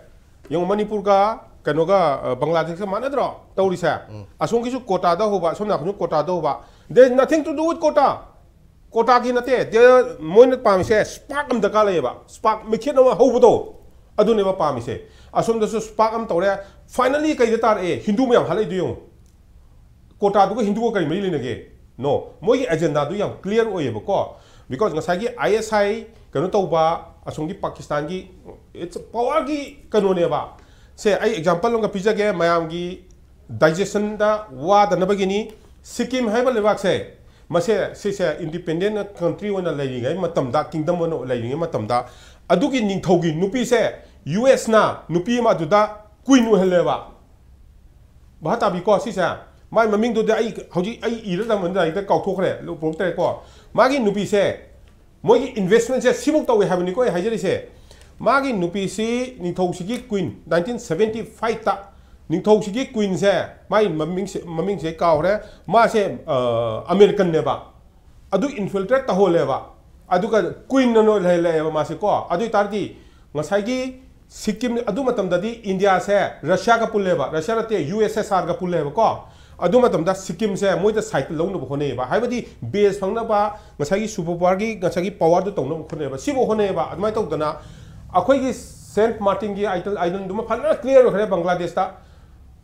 ꯌꯦꯡꯉꯨ, ꯃꯅꯤꯄꯨꯔꯒ ꯀꯩꯅꯣꯒ, ꯑ, ꯕꯪꯒ꯭ꯂꯥꯗꯦꯁꯀ ꯃꯥꯟꯅꯗ꯭ꯔꯣ ꯇꯧꯔꯤꯁꯦ? ꯑꯁꯣꯝꯒꯤꯁꯨ ꯀꯣꯇꯥꯗ ꯍꯧꯕ, ꯑꯁꯣꯝ ꯅꯥꯀꯟꯁꯨ ꯀꯣꯇꯥꯗ ꯍꯧꯕ꯫ There is nothing to do with quota. ꯀꯣꯇꯥꯒꯤ ꯅꯠꯇꯦ꯫ There, ꯃꯣꯏꯅ ꯄꯥꯝꯃꯤꯁꯦ ꯁ꯭ꯄꯥꯔꯛ ꯑꯃ ꯗꯔꯀꯥꯔ ꯂꯩꯌꯦꯕ, ꯁ꯭ꯄꯥꯔꯛ ꯃꯩꯈꯦꯠ ꯑꯃ ꯍꯧꯕꯗꯣ, ꯑꯗꯨꯅꯦꯕ ꯄꯥꯝꯃꯤꯁꯦ꯫ ꯑꯁꯣꯝꯗꯁꯨ ꯁ꯭ꯄꯥꯔꯛ ꯑꯃ ꯇꯧꯔꯦ꯫ Finally ꯀꯩꯗ ꯇꯥꯔꯛꯑꯦ? ꯍꯤꯟꯗꯨ ꯃꯌꯥꯝ ꯍꯥꯠꯂꯛꯏꯗꯣ ꯌꯦꯡꯉꯨ꯫ ꯀꯣꯇꯥꯗꯨꯒ ꯍꯤꯟꯗꯨꯒ ꯀꯔꯤ ꯃꯔꯤ ꯂꯩꯅꯒꯦ? No, ꯃꯣꯏꯒꯤ ꯑꯦꯖꯦꯟꯗꯥꯗꯨ ꯌꯥꯝ ꯀ꯭ꯂꯤꯌꯥꯔ ꯑꯣꯏꯌꯦꯕꯀꯣ꯫ Because ꯉꯁꯥꯏꯒꯤ ꯑꯥꯏ ꯑꯦꯁ ꯑꯥꯏ ꯀꯩꯅꯣ ꯇꯧꯕ, ꯑꯁꯣꯝꯒꯤ ꯄꯥꯀꯤꯁꯇꯥꯟꯒꯤ, it's a powerꯒꯤ ꯀꯩꯅꯣꯅꯦꯕ꯫ ꯁꯦ, ꯑꯩ ꯑꯦꯛꯖꯥꯝꯄꯜ ꯑꯃꯒ ꯄꯤꯖꯒꯦ ꯃꯌꯥꯝꯒꯤ ꯗꯥꯏꯖꯦꯁꯟꯗ ꯋꯥꯗꯅꯕꯒꯤꯅꯤ꯫ ꯁꯤꯛꯀꯤꯝ ꯍꯥꯏꯕ ꯂꯩꯕꯥꯛꯁꯦ, ꯃꯁꯦ ꯁꯤꯁꯦ ꯏꯟꯗꯤꯄꯦꯟꯗꯦꯟ ꯀꯟꯇ꯭ꯔꯤ ꯑꯣꯏꯅ ꯂꯩꯔꯤꯉꯩ ꯃꯇꯝꯗ, ꯀꯤꯡꯗꯝ ꯑꯣꯏꯅ ꯂꯩꯔꯤꯉꯩ ꯃꯇꯝꯗ, ꯑꯗꯨꯒꯤ ꯅꯤꯡꯊꯧꯒꯤ ꯅꯨꯄꯤꯁꯦ ꯌꯨ ꯑꯦꯁꯅ ꯅꯨꯄꯤ ꯑꯃ ꯑꯗꯨꯗ ꯀ꯭ꯋꯤꯟ ꯑꯣꯏꯍꯜꯂꯦꯕ꯫ ꯚꯥꯞ ꯇꯥꯕꯤꯀꯣ ꯁꯤꯁꯦ? ꯃꯥꯏ ꯃꯃꯤꯡꯗꯨꯗꯤ ꯑꯩ ꯍꯧꯖꯤꯛ ꯑꯩ ꯏꯔ ꯊꯝꯕꯅꯤꯅ ꯍꯦꯛꯇ ꯀꯥꯎꯊꯣꯛꯈ꯭ꯔꯦ, ꯄꯨꯔꯛꯇ꯭ꯔꯦꯀꯣ꯫ ꯃꯥꯒꯤ ꯅꯨꯄꯤꯁꯦ, ꯃꯣꯏꯒꯤ ꯏꯟꯚꯦꯁꯃꯦꯟꯁꯦ ꯁꯤꯐꯧ ꯇꯧꯏ ꯍꯥꯏꯕꯅꯤꯀꯣ ꯑꯩ ꯍꯥꯏꯖꯔꯤꯁꯦ꯫ ꯃꯥꯒꯤ ꯅꯨꯄꯤꯁꯤ ꯅꯤꯡꯊꯧꯁꯤꯒꯤ ꯀ꯭ꯋꯤꯟ, ꯅꯥꯏꯟꯇꯤꯟ ꯁꯚꯦꯟꯇꯤ ꯐꯥꯏꯚꯇ ꯅꯤꯡꯊꯧꯁꯤꯒꯤ ꯀ꯭ꯋꯤꯟꯁꯦ, ꯃꯥꯒꯤ ꯃꯃꯤꯡꯁꯦ, ꯃꯃꯤꯡꯁꯦ ꯑꯩ ꯀꯥꯎꯈ꯭ꯔꯦ꯫ ꯃꯥꯁꯦ, ꯑ, ꯑꯃꯦꯔꯤꯀꯟꯅꯦꯕ꯫ ꯑꯗꯨ ꯏꯟꯐꯤꯜꯇ꯭ꯔꯦꯠ ꯇꯧꯍꯜꯂꯦꯕ꯫ ꯑꯗꯨꯒ ꯀ꯭ꯋꯤꯟ ꯑꯅ ꯂꯩꯍꯜꯂꯛꯑꯦꯕ ꯃꯥꯁꯦ ꯀꯣ꯫ ꯑꯗꯨ ꯑꯣꯏ ꯇꯥꯔꯗꯤ ꯉꯁꯥꯏꯒꯤ ꯁꯤꯛꯀꯤꯝ, ꯑꯗꯨ ꯃꯇꯝꯗꯗꯤ ꯏꯟꯗꯤꯌꯥꯁꯦ ꯔꯁꯤꯌꯥꯒ ꯄꯨꯜꯂꯦꯕ, ꯔꯁꯤꯌꯥ ꯅꯠꯇꯦ, ꯌꯨ ꯑꯦꯁ ꯑꯦꯁ ꯑꯥꯔꯒ ꯄꯨꯜꯂꯦꯕꯀꯣ꯫ ꯑꯗꯨ ꯃꯇꯝꯗ ꯁꯤꯛꯀꯤꯝꯁꯦ ꯃꯣꯏꯗ ꯁꯥꯏꯠꯇ ꯂꯧꯅꯕ ꯍꯣꯠꯅꯩꯌꯦꯕ, ꯍꯥꯏꯕꯗꯤ ꯕꯦꯁ ꯐꯪꯅꯕ, ꯉꯁꯥꯏꯒꯤ ꯁꯨꯄꯔ ꯄꯥꯋꯔꯒꯤ ꯉꯁꯥꯏꯒꯤ ꯄꯥꯋꯔꯗꯨ ꯇꯧꯅꯕ ꯍꯣꯠꯅꯩꯌꯦꯕ, ꯁꯤꯕꯨ ꯍꯣꯠꯅꯩꯌꯦꯕ꯫ ꯑꯗꯨꯃꯥꯏꯅ ꯇꯧꯗꯅ ꯑꯩꯈꯣꯏꯒꯤ ꯁꯦꯟꯠ ꯃꯥꯔꯇꯤꯟꯒꯤ ꯑꯥꯏꯂꯦꯟ, ꯑꯥꯏꯂꯦꯟꯗꯨꯃ ꯐꯖꯅ ꯀ꯭ꯂꯤꯌꯥꯔ ꯑꯣꯏꯈ꯭ꯔꯦ ꯕꯪꯒ꯭ꯂꯥꯗꯦꯁꯇ꯫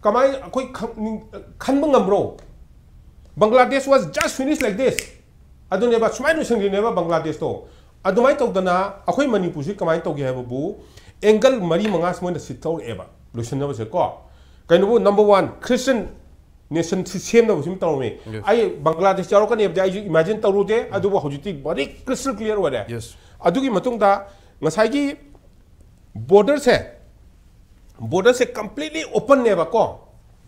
ꯀꯃꯥꯏꯅ ꯑꯩꯈꯣꯏ ꯈꯪ-, ꯈꯟꯕ ꯉꯝꯕ꯭ꯔꯣ? Bangladesh was just finished like this. ꯑꯗꯨꯅꯦꯕ, ꯁꯨꯃꯥꯏꯅ ꯂꯣꯏꯁꯟꯈꯤꯅꯦꯕ ꯕꯪꯒ꯭ꯂꯥꯗꯦꯁꯇꯣ꯫ ꯑꯗꯨꯃꯥꯏꯅ ꯇꯧꯗꯅ ꯑꯩꯈꯣꯏ ꯃꯅꯤꯄꯨꯔꯁꯤ ꯀꯃꯥꯏꯅ ꯇꯧꯒꯦ ꯍꯥꯏꯕꯕꯨ, ꯑꯦꯡꯒꯜ ꯃꯔꯤ ꯃꯉꯥ ꯃꯣꯏꯅ ꯁꯤꯠ ꯇꯧꯔꯛꯑꯦꯕ ꯂꯣꯏꯁꯤꯟꯅꯕꯁꯦ ꯀꯣ꯫ ꯀꯩꯅꯣꯕꯨ, ꯅꯝꯕꯔ ꯋꯥꯟ, ꯈ꯭ꯔꯤꯁꯇꯟ ꯅꯦꯁꯟ ꯁꯤ ꯁꯦꯝꯅꯕ ꯁꯨꯝ ꯇꯧꯔꯝꯃꯤ꯫ Yes. ꯑꯩ ꯕꯪꯒ꯭ꯂꯥꯗꯦꯁ ꯌꯥꯎꯔꯛꯀꯅꯤ ꯍꯥꯏꯕꯗꯤ ꯑꯩꯁꯨ ꯏꯃꯥꯖꯤꯟ ꯇꯧꯔꯨꯗꯦ, ꯑꯗꯨꯕꯨ ꯍꯧꯖꯤꯛꯇꯤ very crystal clear ꯑꯣꯏꯔꯦ꯫ Yes. ꯑꯗꯨꯒꯤ ꯃꯇꯨꯡꯗ ꯉꯁꯥꯏꯒꯤ ꯕꯣꯔꯗꯔꯁꯦ, ꯕꯣꯔꯗꯔꯁꯦ completely openꯅꯦꯕꯀꯣ,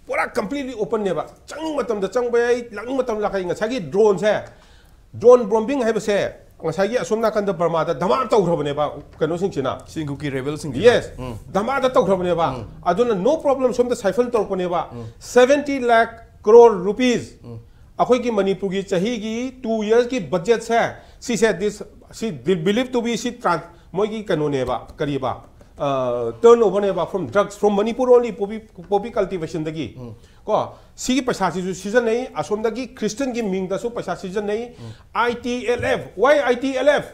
ꯄꯨꯔꯥ completely openꯅꯦꯕ꯫ ꯆꯪꯅꯤꯡ ꯃꯇꯝꯗ ꯆꯪꯕ ꯌꯥꯏ, ꯂꯥꯛꯅꯤꯡ ꯃꯇꯝꯗ ꯂꯥꯛꯄ ꯌꯥꯏ꯫ ꯉꯁꯥꯏꯒꯤ ꯗ꯭ꯔꯣꯟꯁꯦ, ꯗ꯭ꯔꯣꯟ ꯕꯣꯝꯕꯤꯡ ꯍꯥꯏꯕꯁꯦ ꯉꯁꯥꯏꯒꯤ ꯑꯁꯣꯝ ꯅꯥꯀꯟꯗ ꯕꯔꯃꯥꯗ ꯙꯃꯥ ꯇꯧꯈ꯭ꯔꯕꯅꯦꯕ ꯀꯩꯅꯣꯁꯤꯡꯁꯤꯅ꯫ ꯁꯤꯡꯒꯨꯀꯤ ꯔꯦꯕꯦꯜꯁꯤꯡꯁꯤ꯫ Yes, ꯙꯃꯥꯗ ꯇꯧꯈ꯭ꯔꯕꯅꯦꯕ꯫ ꯑꯗꯨꯅ no problem, ꯁꯣꯝꯗ ꯁꯥꯏꯐꯟ ꯇꯧꯔꯛꯄꯅꯦꯕ꯫ Seventy lakh crore rupees꯫ ꯑꯩꯈꯣꯏꯒꯤ ꯃꯅꯤꯄꯨꯔꯒꯤ ꯆꯍꯤꯒꯤ two yearsꯀꯤ ꯕꯖꯦꯠꯁꯦ, ꯁꯤꯁꯦ this, ꯁꯤ believe to be, ꯁꯤ ꯇ꯭ꯔꯥꯟ-, ꯃꯣꯏꯒꯤ ꯀꯩꯅꯣꯅꯦꯕ, ꯀꯔꯤꯕ, turnoverꯅꯦꯕ from drugs, from Manipur only, poppy, poppy cultivationꯗꯒꯤ꯫ ꯀꯣ, ꯁꯤꯒꯤ ꯄꯩꯁꯥꯁꯤꯁꯨ ꯁꯤꯖꯤꯟꯅꯩ, ꯑꯁꯣꯝꯗꯒꯤ ꯈ꯭ꯔꯤꯁꯇꯟꯒꯤ ꯃꯤꯡꯗꯁꯨ ꯄꯩꯁꯥ ꯁꯤꯖꯤꯟꯅꯩ꯫ I T L F, why I T L F?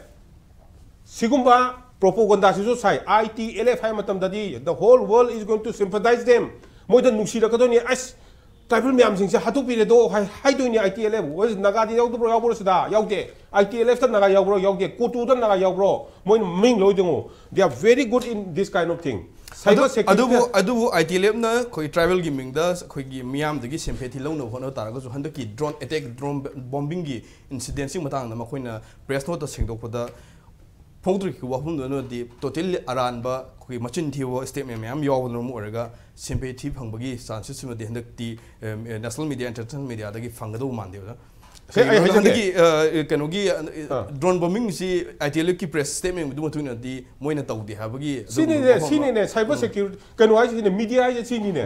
ꯁꯤꯒꯨꯝꯕ ꯄ꯭ꯔꯣꯄꯣꯒꯟꯗꯥꯁꯤꯁꯨ ꯁꯥꯏ꯫ I T L F ꯍꯥꯏꯕ ꯃꯇꯝꯗꯗꯤ the whole world is going to sympathize them. ꯃꯣꯏꯗ ꯅꯨꯡꯁꯤꯔꯛꯀꯗꯣꯏꯅꯤ꯫ ꯑꯁ, ꯇ꯭ꯔꯥꯏꯕꯦꯜ ꯃꯌꯥꯝꯁꯤꯡꯁꯦ ꯍꯥꯠꯇꯣꯛꯄꯤꯔꯦꯗꯣ ꯍꯥꯏ ꯍꯥꯏꯗꯣꯏꯅꯦ꯫ ꯑꯥꯏ ꯇꯤ ꯑꯦꯜ ꯑꯦꯐ ꯅꯥꯒꯥꯗꯤ ꯌꯥꯎꯗꯕ꯭ꯔꯣ? ꯌꯥꯎꯕ꯭ꯔꯣ? ꯁꯤꯗ ꯌꯥꯎꯗꯦ꯫ ꯑꯥꯏ ꯇꯤ ꯑꯦꯜ ꯑꯦꯐꯇ ꯅꯥꯒꯥ ꯌꯥꯎꯕ꯭ꯔꯣ? ꯌꯥꯎꯗꯦ꯫ ꯀꯣꯇꯨꯗ ꯅꯥꯒꯥ ꯌꯥꯎꯕ꯭ꯔꯣ? ꯃꯣꯏꯅ ꯃꯃꯤꯡ ꯂꯣꯏ ꯌꯦꯡꯉꯨ꯫ They are very good in this kind of thing. Cyber security. ꯑꯗꯨꯕꯨ ꯑꯗꯨꯕꯨ ꯑꯥꯏ ꯇꯤ ꯑꯦꯜ ꯑꯦꯐꯅ ꯑꯩꯈꯣꯏ ꯇ꯭ꯔꯥꯏꯕꯦꯜꯒꯤ ꯃꯤꯡꯗ ꯑꯩꯈꯣꯏꯒꯤ ꯃꯤꯌꯥꯝꯗꯒꯤ ꯁꯦꯟꯐꯦ ꯊꯤ ꯂꯧꯅꯕ ꯍꯣꯠꯅꯕ ꯇꯥꯔꯒꯁꯨ, ꯍꯟꯗꯛꯀꯤ ꯗ꯭ꯔꯣꯟ ꯑꯦꯇꯦꯛ, ꯗ꯭ꯔꯣꯟ ꯕꯣꯝꯕꯤꯡꯒꯤ ꯏꯟꯁꯤꯗꯦꯟꯁꯤꯡ ꯃꯇꯥꯡꯗ ꯃꯈꯣꯏꯅ ꯄ꯭ꯔꯦꯁ ꯅꯣꯠꯇ ꯁꯦꯡꯗꯣꯛꯄꯗ ꯐꯣꯡꯗꯣꯔꯛꯈꯤꯕ ꯋꯥꯐꯝꯗꯨꯅꯗꯤ ꯇꯣꯇꯦꯜꯂꯤ ꯑꯔꯥꯟꯕ, ꯑꯩꯈꯣꯏꯒꯤ ꯃꯆꯤꯟ ꯊꯤꯕ ꯁ꯭ꯇꯦꯠꯃꯦꯟ ꯃꯌꯥꯝ ꯌꯥꯎꯕꯅ ꯃꯔꯝ ꯑꯣꯏꯔꯒ ꯁꯦꯟꯐꯦ ꯊꯤ ꯐꯪꯕꯒꯤ ꯆꯥꯟꯁꯦꯁ ꯁꯤꯃꯗꯤ ꯍꯟꯗꯛꯇꯤ ꯅꯦꯁꯅꯦꯜ ꯃꯤꯗꯤꯌꯥ, ꯏꯟꯇꯔꯅꯦꯁꯅꯦꯜ ꯃꯤꯗꯤꯌꯥꯗꯒꯤ ꯐꯪꯒꯗꯧꯕ ꯃꯥꯟꯗꯦꯕ꯫ ꯁꯦ, ꯑꯩ ꯍꯥꯏꯖꯒꯦ꯫ ꯍꯟꯗꯛꯀꯤ ꯑ, ꯀꯩꯅꯣꯒꯤ ꯑꯥ꯫ ꯗ꯭ꯔꯣꯟ ꯕꯣꯝꯕꯤꯡꯁꯤ ꯑꯥꯏ ꯇꯤ ꯑꯦꯜ ꯑꯦꯐꯀꯤ ꯄ꯭ꯔꯦꯁ ꯁ꯭ꯇꯦꯠꯃꯦꯟꯗꯨ ꯃꯇꯨꯡ ꯏꯟꯅꯗꯤ ꯃꯣꯏꯅ ꯇꯧꯗꯦ ꯍꯥꯏꯕꯒꯤ ꯑꯗꯨꯒꯨꯝꯕ ꯁꯤꯅꯤꯅꯦ ꯋꯥꯐꯝ ꯑꯃ꯫ ꯁꯤꯅꯤꯅꯦ ꯁꯥꯏꯕꯔ ꯁꯦꯀ꯭ꯌꯨꯔꯤꯇꯤ ꯀꯩꯅꯣ ꯍꯥꯏꯁꯤꯅꯦ, ꯃꯤꯗꯤꯌꯥ ꯍꯥꯏꯁꯦ ꯁꯤꯅꯤꯅꯦ꯫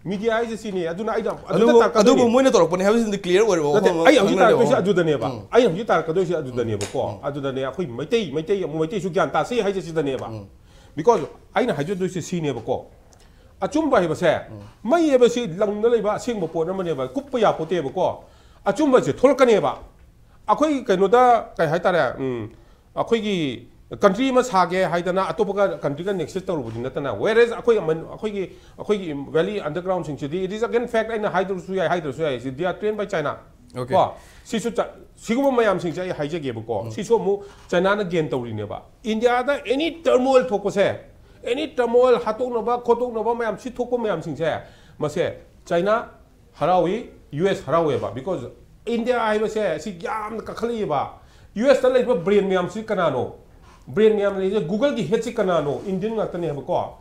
ꯃꯤꯗꯤꯌꯥ ꯍꯥꯏꯁꯦ ꯁꯤꯅꯤ꯫ ꯑꯗꯨꯅ ꯑꯩꯅ ꯑꯗꯨꯗ ꯑꯗꯨꯕꯨ ꯇꯥꯔꯛꯀꯗꯣꯏꯅꯦ꯫ ꯑꯗꯨꯕꯨ ꯃꯣꯏꯅ ꯇꯧꯔꯛꯄꯅꯦ ꯍꯥꯏꯕꯁꯤꯗꯤ ꯀ꯭ꯂꯤꯌꯥꯔ ꯑꯣꯏꯔꯕ ꯅꯠꯇꯦ, ꯋꯥꯐꯝ ꯑꯃ ꯑꯩ ꯍꯧꯖꯤꯛ ꯈꯪꯅꯔꯦꯕ꯫ ꯇꯥꯔꯛꯇꯣꯏꯁꯦ ꯑꯗꯨꯗꯅꯦꯕ꯫ ꯎꯝ꯫ ꯑꯩ ꯍꯧꯖꯤꯛ ꯇꯥꯔꯛꯀꯗꯣꯏꯁꯦ ꯑꯗꯨꯗꯅꯦꯕꯀꯣ꯫ ꯑꯗꯨꯗꯅꯦ ꯑꯩꯈꯣꯏ ꯃꯩꯇꯩ ꯃꯩꯇꯩ ꯑꯃꯨꯛ ꯃꯩꯇꯩꯁꯨ ꯒ꯭ꯌꯥꯟ ꯇꯥꯁꯤ ꯍꯥꯏꯁꯦ ꯁꯤꯗꯅꯦꯕ꯫ Because ꯑꯩꯅ ꯍꯥꯏꯖꯗꯣꯏꯁꯦ ꯁꯤꯅꯦꯕꯀꯣ꯫ ꯑꯆꯨꯝꯕ ꯍꯥꯏꯕꯁꯦ ꯃꯩ ꯍꯥꯏꯕꯁꯤ ꯂꯪꯗ ꯂꯩꯕ ꯑꯁꯦꯡꯕ ꯄꯣꯠ ꯑꯃꯅꯦꯕ, ꯀꯨꯞꯄ ꯌꯥꯄꯣꯠꯇꯦꯕꯀꯣ꯫ ꯑꯆꯨꯝꯕꯁꯦ ꯊꯣꯛꯂꯛꯀꯅꯦꯕ꯫ ꯑꯩꯈꯣꯏ ꯀꯩꯅꯣꯗ ꯀꯩ ꯍꯥꯏꯇꯥꯔꯦ, ꯎꯝ, ꯑꯩꯈꯣꯏꯒꯤ ꯀꯟꯇ꯭ꯔꯤ ꯑꯃ ꯁꯥꯒꯦ ꯍꯥꯏꯗꯅ ꯑꯇꯣꯞꯄ ꯀꯟꯇ꯭ꯔꯤꯒ ꯅꯦꯛꯁꯦꯁ ꯇꯧꯔꯨꯕꯗꯤ ꯅꯠꯇꯅ, whereas ꯑꯩꯈꯣꯏ ꯑꯃꯟ-, ꯑꯩꯈꯣꯏꯒꯤ ꯑꯩꯈꯣꯏꯒꯤ valley underground ꯁꯤꯡꯁꯤꯗꯤ, it is again fact, ꯑꯩꯅ ꯍꯥꯏꯗ꯭ꯔꯁꯨ ꯌꯥꯏ, ꯍꯥꯏꯗ꯭ꯔꯁꯨ ꯌꯥꯏ, ꯁꯤ they are trained by China꯫ Okay. ꯀꯣ, ꯁꯤꯁꯨ ꯆ-, ꯁꯤꯒꯨꯝꯕ ꯃꯌꯥꯝꯁꯤꯡꯁꯦ ꯑꯩ ꯍꯥꯏꯖꯒꯦꯕꯀꯣ꯫ ꯁꯤꯁꯨ ꯑꯃꯨꯛ ꯆꯥꯏꯅꯥꯅ ꯒꯦꯟ ꯇꯧꯔꯤꯅꯦꯕ꯫ ꯏꯟꯗꯤꯌꯥꯗ any turmoil ꯊꯣꯛꯄꯁꯦ, any turmoil, ꯍꯥꯠꯇꯣꯛꯅꯕ ꯈꯣꯠꯇꯣꯛꯅꯕ ꯃꯌꯥꯝ, ꯁꯤ ꯊꯣꯛꯄ ꯃꯌꯥꯝꯁꯤꯡꯁꯦ, ꯃꯁꯦ ꯆꯥꯏꯅꯥ ꯍꯔꯥꯎꯏ, ꯌꯨ ꯑꯦꯁ ꯍꯔꯥꯎꯋꯦꯕ꯫ Because ꯏꯟꯗꯤꯌꯥ ꯍꯥꯏꯕꯁꯦ ꯁꯤ ꯌꯥꯝꯅ ꯀꯥꯈꯠꯂꯛꯏꯕ꯫ ꯌꯨ ꯑꯦꯁꯇ ꯂꯩꯔꯤꯕ ꯕ꯭ꯔꯦꯟ ꯃꯌꯥꯝꯁꯤ ꯀꯅꯥꯅꯣ? ꯕ꯭ꯔꯦꯟ ꯃꯌꯥꯝ ꯂꯩꯔꯤꯁꯦ, ꯒꯨꯒꯜꯒꯤ ꯍꯦꯠꯁꯤ ꯀꯅꯥꯅꯣ? ꯏꯟꯗꯤꯌꯟ ꯉꯥꯛꯇꯅꯦꯕꯀꯣ꯫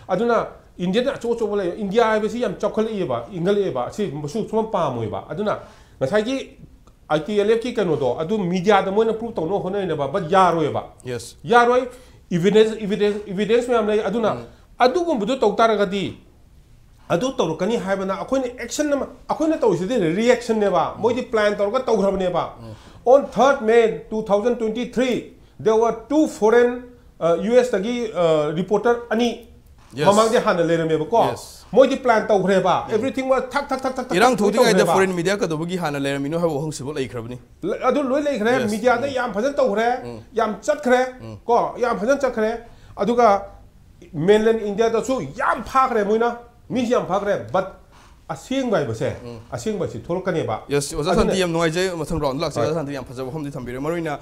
ꯑꯗꯨꯅ ꯏꯟꯗꯤꯌꯟ ꯑꯆꯧ ꯑꯆꯧꯕ ꯂꯩ꯫ ꯏꯟꯗꯤꯌꯥ ꯍꯥꯏꯕꯁꯤ ꯌꯥꯝ ꯆꯥꯎꯈꯠꯂꯛꯏꯕ, ꯏꯟꯈꯠꯂꯛꯑꯦꯕ꯫ ꯁꯤ ꯁꯨꯝ ꯄꯥꯝꯃꯣꯏꯕ꯫ ꯑꯗꯨꯅ ꯉꯁꯥꯏꯒꯤ ꯑꯥꯏ ꯇꯤ ꯑꯦꯜ ꯑꯦꯐꯀꯤ ꯀꯩꯅꯣꯗꯣ, ꯑꯗꯨ ꯃꯤꯗꯤꯌꯥꯗ ꯃꯣꯏꯅ ꯄ꯭ꯔꯨꯞ ꯇꯧꯅꯕ ꯍꯣꯠꯅꯔꯤꯅꯦꯕ, but ꯌꯥꯔꯣꯏꯕ꯫ Yes. ꯌꯥꯔꯣꯏ꯫ ꯏꯚꯤꯗꯦꯟꯁ, ꯏꯚꯤꯗꯦꯟꯁ, ꯏꯚꯤꯗꯦꯟꯁ ꯃꯌꯥꯝ ꯂꯩ꯫ ꯑꯗꯨꯅ ꯑꯗꯨꯒꯨꯝꯕꯗꯣ ꯇꯧ ꯇꯥꯔꯒꯗꯤ, ꯑꯗꯨ ꯇꯧꯔꯛꯀꯅꯤ ꯍꯥꯏꯕꯅ ꯑꯩꯈꯣꯏꯅ ꯑꯦꯛꯁꯟ ꯑꯃ, ꯑꯩꯈꯣꯏꯅ ꯇꯧꯔꯤꯁꯤꯗꯤ ꯔꯤꯑꯦꯛꯁꯟꯅꯦꯕ꯫ ꯃꯣꯏꯗꯤ ꯄ꯭ꯂꯥꯟ ꯇꯧꯔꯒ ꯇꯧꯈ꯭ꯔꯕꯅꯦꯕ꯫ On third May two thousand twenty three, there were two foreign, U ꯑꯦꯁꯇꯒꯤ ꯔꯤꯄꯣꯔꯇꯔ ꯑꯅꯤ Yes. ꯃꯃꯥꯡꯗ ꯍꯥꯟꯅ ꯂꯩꯔꯝꯃꯦꯕꯀꯣ꯫ Yes. ꯃꯣꯏꯗꯤ ꯄ꯭ꯂꯥꯟ ꯇꯧꯈ꯭ꯔꯦꯕ꯫ Everything was ꯊꯛ ꯊꯛ ꯊꯛ ꯊꯛ ꯊꯛ ꯏꯔꯥꯡ ꯊꯛ ꯊꯣꯛꯇ꯭ꯔꯤꯉꯩꯗ ꯇꯧꯈ꯭ꯔꯦꯕ꯫ ꯐꯣꯔꯦꯟ ꯃꯤꯗꯤꯌꯥ ꯀꯩꯗꯧꯕꯒꯤ ꯍꯥꯟꯅ ꯂꯩꯔꯝꯃꯤꯅꯣ ꯍꯥꯏꯕ ꯋꯥꯍꯪꯁꯤꯐꯥꯎ ꯂꯩꯈ꯭ꯔꯕꯅꯤ꯫ ꯑꯗꯨ ꯂꯣꯏ ꯂꯩꯈ꯭ꯔꯦ꯫ Yes. ꯃꯤꯗꯤꯌꯥꯗ ꯌꯥꯝ ꯐꯖꯅ ꯇꯧꯈ꯭ꯔꯦ꯫ ꯌꯥꯝ ꯆꯠꯈ꯭ꯔꯦ꯫ ꯀꯣ, ꯌꯥꯝ ꯐꯖꯅ ꯆꯠꯈ꯭ꯔꯦ꯫ ꯑꯗꯨꯒ ꯃꯦꯟꯂꯦꯟ ꯏꯟꯗꯤꯌꯥꯗꯁꯨ ꯌꯥꯝ ꯐꯥꯈ꯭ꯔꯦ ꯃꯣꯏꯅ꯫ ꯃꯤꯁꯤ ꯌꯥꯝ ꯐꯥꯈ꯭ꯔꯦ꯫ But ꯑꯁꯦꯡꯕ ꯍꯥꯏꯕꯁꯦ, ꯑꯁꯦꯡꯕ ꯍꯥꯏꯁꯤ ꯊꯣꯛꯂꯛꯀꯅꯦꯕ. ꯌꯦꯁ, ꯑꯣꯖꯥ ꯁꯥꯟꯇꯤ, ꯌꯥꯝ ꯅꯨꯡꯉꯥꯏꯖꯩ꯫ ꯃꯊꯪ ꯔꯥꯎꯟꯗ ꯂꯥꯛꯆꯒꯦ꯫ ꯑꯣꯖꯥ ꯁꯥꯟꯇꯤ, ꯌꯥꯝ ꯐꯖꯕ ꯋꯥꯐꯝꯗꯤ ꯊꯝꯕꯤꯔꯦ꯫ ꯃꯔꯨ ꯑꯣꯏꯅ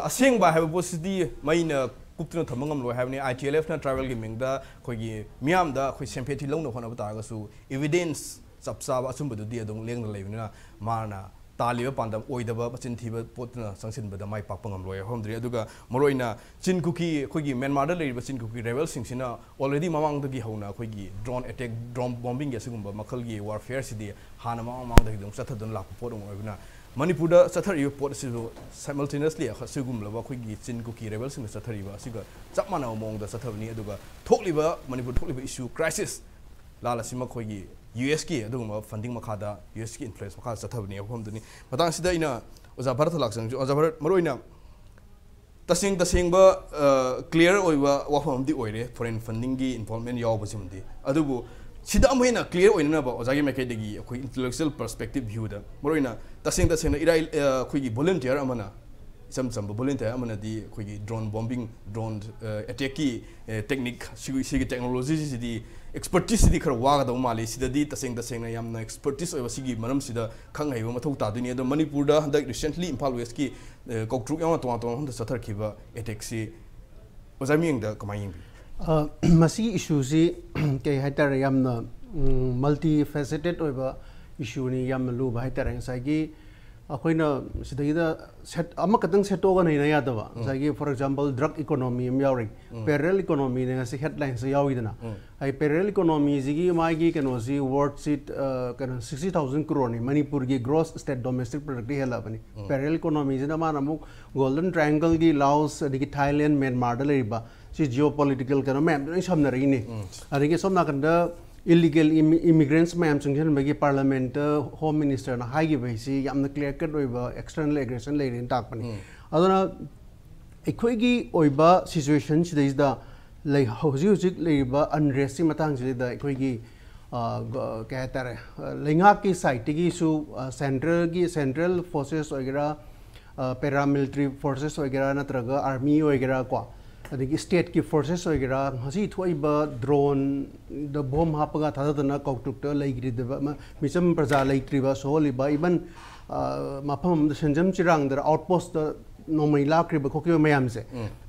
ꯑꯁꯦꯡꯕ ꯍꯥꯏꯕ ꯄꯣꯠꯁꯤꯗꯤ ꯃꯩꯅ ꯀꯨꯞꯇꯨꯅ ꯊꯝꯕ ꯉꯝꯂꯣꯏ ꯍꯥꯏꯕꯅꯤ꯫ ꯑꯥꯏ ꯇꯤ ꯑꯦꯜ ꯑꯦꯐꯅ ꯇ꯭ꯔꯥꯏꯕꯦꯜꯒꯤ ꯃꯤꯡꯗ ꯑꯩꯈꯣꯏꯒꯤ ꯃꯤꯌꯥꯝꯗ ꯑꯩꯈꯣꯏ ꯁꯦꯟꯐꯦꯠ ꯊꯤ ꯂꯧꯅꯕ ꯍꯣꯠꯅꯕ ꯇꯥꯔꯒꯁꯨ, ꯏꯕꯤꯗꯦꯟꯁ ꯆꯞ ꯆꯥꯕ ꯑꯆꯨꯝꯕꯗꯨꯗꯤ ꯑꯗꯨꯝ ꯂꯦꯡꯗꯅ ꯂꯩꯕꯅꯤꯅ, ꯃꯥꯅ ꯇꯥꯜꯂꯤꯕ ꯄꯥꯟꯗꯝ ꯑꯣꯏꯗꯕ, ꯃꯆꯤꯟ ꯊꯤꯕ ꯄꯣꯠꯇꯨꯅ ꯆꯪꯁꯤꯟꯕꯗ ꯃꯥꯏ ꯄꯥꯛꯄ ꯉꯝꯂꯣꯏ ꯍꯥꯏꯕ ꯑꯃꯗꯤ꯫ ꯑꯗꯨꯒ ꯃꯔꯨꯑꯣꯏꯅ ꯆꯤꯟ ꯀꯨꯀꯤ, ꯑꯩꯈꯣꯏꯒꯤ ꯃ꯭ꯌꯥꯟꯃꯥꯔꯗ ꯂꯩꯔꯤꯕ ꯆꯤꯟ ꯀꯨꯀꯤ ꯔꯦꯕꯦꯜꯁꯤꯡꯁꯤꯅ already ꯃꯃꯥꯡꯗꯒꯤ ꯍꯧꯅ ꯑꯩꯈꯣꯏꯒꯤ ꯗ꯭ꯔꯣꯟ ꯑꯦꯇꯦꯛ, ꯗ꯭ꯔꯣꯟ ꯕꯣꯝꯕꯤꯡꯒꯤ ꯑꯁꯤꯒꯨꯝꯕ ꯃꯈꯜꯒꯤ ꯋꯥꯔꯐꯤꯌꯔꯁꯤꯗꯤ ꯍꯥꯟꯅ ꯃꯃꯥꯡ ꯃꯃꯥꯡꯗꯒꯤ ꯑꯗꯨꯝ ꯆꯠꯊꯗꯨꯅ ꯂꯥꯛꯄ ꯄꯣꯠ ꯑꯃ ꯑꯣꯏꯕꯅ, ꯃꯅꯤꯄꯨꯔꯗ ꯆꯠꯊꯔꯤꯕ ꯄꯣꯠ ꯑꯁꯤꯁꯨ simultaneously ꯑꯁꯤꯒꯨꯝꯂꯕ ꯑꯩꯈꯣꯏꯒꯤ ꯆꯤꯟ ꯀꯨꯀꯤ ꯔꯦꯕꯦꯜꯁꯤꯡꯅ ꯆꯠꯊꯔꯤꯕ ꯑꯁꯤꯒ ꯆꯞ ꯃꯥꯟꯅꯕ ꯃꯑꯣꯡꯗ ꯆꯠꯊꯕꯅꯤ꯫ ꯑꯗꯨꯒ ꯊꯣꯛꯂꯤꯕ, ꯃꯅꯤꯄꯨꯔ ꯊꯣꯛꯂꯤꯕ issue crisis, ꯂꯥꯜ ꯑꯁꯤ ꯃꯈꯣꯏꯒꯤ ꯌꯨ ꯑꯦꯁꯀꯤ ꯑꯗꯨꯒꯨꯝꯕ ꯐꯟꯗꯤꯡ ꯃꯈꯥꯗ, ꯌꯨ ꯑꯦꯁꯀꯤ ꯏꯟꯐ꯭ꯂꯨꯌꯦꯟꯁ ꯃꯈꯥꯗ ꯆꯠꯊꯕꯅꯤ ꯍꯥꯏꯕ ꯋꯥꯐꯝꯗꯨꯅꯤ꯫ ꯃꯇꯥꯡꯁꯤꯗ ꯑꯩꯅ ꯑꯣꯖꯥ ꯚꯥꯔꯠꯇ ꯂꯥꯛꯆꯅꯤꯡꯁꯤ꯫ ꯑꯣꯖꯥ ꯚꯥꯔꯠ, ꯃꯔꯨꯑꯣꯏꯅ ꯇꯁꯦꯡ ꯇꯁꯦꯡꯕ, ꯀ꯭ꯂꯤꯌꯥꯔ ꯑꯣꯏꯕ ꯋꯥꯐꯝ ꯑꯃꯗꯤ ꯑꯣꯏꯔꯦ, ꯐꯣꯔꯦꯟ ꯐꯟꯗꯤꯡꯒꯤ ꯏꯟꯚꯣꯜꯕꯃꯦꯟ ꯌꯥꯎꯕꯁꯤꯃꯗꯤ꯫ ꯑꯗꯨꯕꯨ ꯁꯤꯗ ꯑꯃꯨꯛ ꯍꯦꯟꯅ ꯀ꯭ꯂꯤꯌꯥꯔ ꯑꯣꯏꯅꯅꯕ ꯑꯣꯖꯥꯒꯤ ꯃꯥꯏꯀꯩꯗꯒꯤ ꯑꯩꯈꯣꯏ ꯏꯟꯇꯦꯂꯦꯛꯆꯨꯑꯦꯜ ꯄꯔꯁꯄꯦꯛꯇꯤꯞ ꯚ꯭ꯌꯨꯗ, ꯃꯔꯨꯑꯣꯏꯅ ꯇꯁꯦꯡ ꯇꯁꯦꯡꯅ ꯏꯔꯥꯏ, ꯑ, ꯑꯩꯈꯣꯏꯒꯤ ꯚꯣꯂꯨꯟꯇꯤꯌꯔ ꯑꯃꯅ, ꯏꯆꯝ ꯆꯝꯕ ꯚꯣꯂꯨꯟꯇꯤꯌꯔ ꯑꯃꯅꯗꯤ ꯑꯩꯈꯣꯏꯒꯤ ꯗ꯭ꯔꯣꯟ ꯕꯣꯝꯕꯤꯡ, ꯗ꯭ꯔꯣꯟ ꯑꯦꯇꯦꯛꯀꯤ ꯇꯦꯛꯅꯤꯛ, ꯁꯤꯒꯤ, ꯁꯤꯒꯤ ꯇꯦꯛꯅꯣꯂꯣꯖꯤꯁꯤꯗꯤ, ꯑꯦꯛꯁꯄꯔꯇꯤꯁꯁꯤꯗꯤ ꯈꯔ ꯋꯥꯒꯗꯧ ꯃꯥꯜꯂꯤ꯫ ꯁꯤꯗꯗꯤ ꯇꯁꯦꯡ ꯇꯁꯦꯡꯅ ꯌꯥꯝꯅ ꯑꯦꯛꯁꯄꯔꯇꯤꯁ ꯑꯣꯏꯕ ꯁꯤꯒꯤ ꯃꯔꯝꯁꯤꯗ ꯈꯪ ꯍꯩꯕ ꯃꯊꯧ ꯇꯥꯗꯣꯏꯅꯤ꯫ ꯑꯗꯣ ꯃꯅꯤꯄꯨꯔꯗ ꯍꯟꯗꯛ ꯔꯤꯁꯦꯟꯠꯂꯤ ꯏꯝꯐꯥꯜ ꯋꯦꯁꯀꯤ, ꯑ, ꯀꯧꯇ꯭ꯔꯨꯛ ꯌꯥꯎꯅ ꯇꯣꯉꯥꯟ ꯇꯣꯉꯥꯟꯕ ꯃꯐꯝꯗ ꯆꯠꯊꯔꯛꯈꯤꯕ ꯑꯦꯇꯦꯛꯁꯤ ꯑꯣꯖꯥ ꯃꯤꯠꯌꯦꯡꯗ ꯀꯃꯥꯏꯅ ꯌꯦꯡꯕꯤ? ꯑ, ꯃꯁꯤꯒꯤ ꯏꯁꯨꯁꯤ ꯀꯩ ꯍꯥꯏꯇꯥꯔꯦ, ꯌꯥꯝꯅ ꯃꯜꯇꯤ ꯐꯦꯁꯦꯇꯦꯠ ꯑꯣꯏꯕ ꯏꯁꯨꯅꯤ, ꯌꯥꯝꯅ ꯂꯨꯕ ꯍꯥꯏꯇꯥꯔꯦ꯫ ꯉꯁꯥꯏꯒꯤ ꯑꯩꯈꯣꯏꯅ ꯁꯤꯗꯩꯗ ꯁꯦꯠ ꯑꯃꯈꯛꯇꯪ ꯁꯦꯠꯇꯣꯛꯑꯒ ꯅꯩꯅ ꯌꯥꯗꯕ, ꯉꯁꯥꯏꯒꯤ ꯐꯣꯔ ꯑꯦꯛꯖꯥꯝꯄꯜ ꯗ꯭ꯔꯒ ꯏꯀꯣꯅꯣꯃꯤ ꯑꯃ ꯌꯥꯎꯔꯤ, ꯄꯦꯔꯦꯂꯦꯜ ꯏꯀꯣꯅꯣꯃꯤꯅ ꯉꯁꯤ ꯍꯦꯗꯂꯥꯏꯟꯁꯇ ꯌꯥꯎꯏꯗꯅ꯫ ꯑꯩ ꯄꯦꯔꯦꯂꯦꯜ ꯏꯀꯣꯅꯣꯃꯤꯁꯤꯒꯤ ꯃꯥꯒꯤ ꯀꯩꯅꯣꯁꯤ ꯋꯔꯠꯁꯤ, ꯑ, ꯀꯩꯅꯣ, ꯁꯤꯛꯁꯇꯤ ꯊꯥꯎꯖꯟ ꯀ꯭ꯔꯣꯔꯅꯤ, ꯃꯅꯤꯄꯨꯔꯒꯤ ꯒ꯭ꯔꯣꯁ ꯁ꯭ꯇꯦꯠ ꯗꯣꯃꯦꯁꯇꯤꯛ ꯄ꯭ꯔꯗꯛꯇ ꯍꯦꯜꯂꯛꯑꯕꯅꯤ꯫ ꯄꯦꯔꯦꯂꯦꯜ ꯏꯀꯣꯅꯣꯃꯤꯁꯤꯅ ꯃꯥꯅ ꯑꯃꯨꯛ ꯒꯣꯜꯗꯟ ꯇ꯭ꯔꯥꯏꯡꯒꯜꯒꯤ ꯂꯥꯑꯣꯁ, ꯑꯗꯒꯤ ꯊꯥꯏꯂꯦꯟ, ꯃ꯭ꯌꯥꯟꯃꯥꯔꯗ ꯂꯩꯔꯤꯕ ꯁꯤ ꯖꯤꯑꯣ ꯄꯣꯂꯤꯇꯤꯀꯦꯜ ꯀꯩꯅꯣ ꯃꯌꯥꯝꯗꯨ ꯂꯣꯏ ꯁꯝꯅꯔꯛꯏꯅꯦ꯫ ꯑꯗꯒꯤ ꯑꯁꯣꯝ ꯅꯥꯀꯟꯗ ꯏꯂꯤꯒꯦꯜ ꯏꯃꯤꯒ꯭ꯔꯦꯟꯠꯁ ꯃꯌꯥꯝ ꯆꯪꯁꯤꯟꯕꯒꯤ ꯄꯥꯔꯂꯤꯌꯥꯃꯦꯟꯠꯇ ꯍꯣꯝ ꯃꯤꯅꯤꯁꯇꯔꯅ ꯍꯥꯏꯈꯤꯕ ꯍꯥꯏꯁꯤ ꯌꯥꯝꯅ ꯀ꯭ꯂꯤꯌꯥꯔ ꯀꯠ ꯑꯣꯏꯕ ꯑꯦꯛꯁꯇꯔꯅꯦꯜ ꯑꯦꯒ꯭ꯔꯦꯁꯟ ꯂꯩꯔꯦꯅ ꯇꯥꯛꯄꯅꯤ꯫ ꯑꯗꯨꯅ ꯑꯩꯈꯣꯏꯒꯤ ꯑꯣꯏꯕ ꯁꯤꯆꯨꯋꯦꯁꯟ ꯁꯤꯗꯩꯁꯤꯗ ꯂꯩ, ꯍꯧꯖꯤꯛ ꯍꯧꯖꯤꯛ ꯂꯩꯔꯤꯕ ꯑꯟꯔꯦꯁꯀꯤ ꯃꯇꯥꯡꯁꯤꯗꯩꯗ ꯑꯩꯈꯣꯏꯒꯤ, ꯑ, ꯒ-, ꯀꯩ ꯍꯥꯏꯇꯥꯔꯦ, ꯑ, ꯂꯩꯉꯥꯛꯀꯤ ꯁꯥꯏꯠꯇꯒꯤꯁꯨ, ꯑ, ꯁꯦꯟꯇ꯭ꯔꯦꯜꯒꯤ, ꯁꯦꯟꯇ꯭ꯔꯦꯜ ꯐꯣꯔꯁꯦꯁ ꯑꯣꯏꯒꯦꯔꯥ, ꯑ, ꯄꯦꯔꯥꯃꯤꯂꯤꯇꯔꯤ ꯐꯣꯔꯁꯦꯁ ꯑꯣꯏꯒꯦꯔꯥ ꯅꯠꯇ꯭ꯔꯒ ꯑꯥꯔꯃꯤ ꯑꯣꯏꯒꯦꯔꯥ ꯀꯣ, ꯑꯗꯒꯤ ꯁ꯭ꯇꯦꯠꯀꯤ ꯐꯣꯔꯁꯦꯁ ꯑꯣꯏꯒꯦꯔꯥ, ꯉꯁꯤ ꯊꯣꯛꯏꯕ ꯗ꯭ꯔꯣꯟꯗ ꯕꯣꯝ ꯍꯥꯞꯄꯒ ꯊꯥꯗꯗꯅ ꯀꯧꯇ꯭ꯔꯨꯛꯇ ꯂꯩꯈꯤꯗꯕ ꯑꯃ, ꯃꯤꯆꯝ ꯄ꯭ꯔꯖꯥ ꯂꯩꯇ꯭ꯔꯤꯕ, ꯁꯣꯛꯍꯜꯂꯤꯕ, ꯏꯚꯟ ꯃꯐꯝ ꯑꯃꯗ ꯁꯦꯟꯖꯝ ꯆꯤꯔꯥꯡꯗ ꯑꯥꯎꯠꯄꯣꯁꯇ ꯅꯣꯡꯃꯩ ꯂꯥꯛꯈ꯭ꯔꯤꯕ ꯈꯣꯠꯈꯤꯕ ꯃꯌꯥꯝꯁꯦ,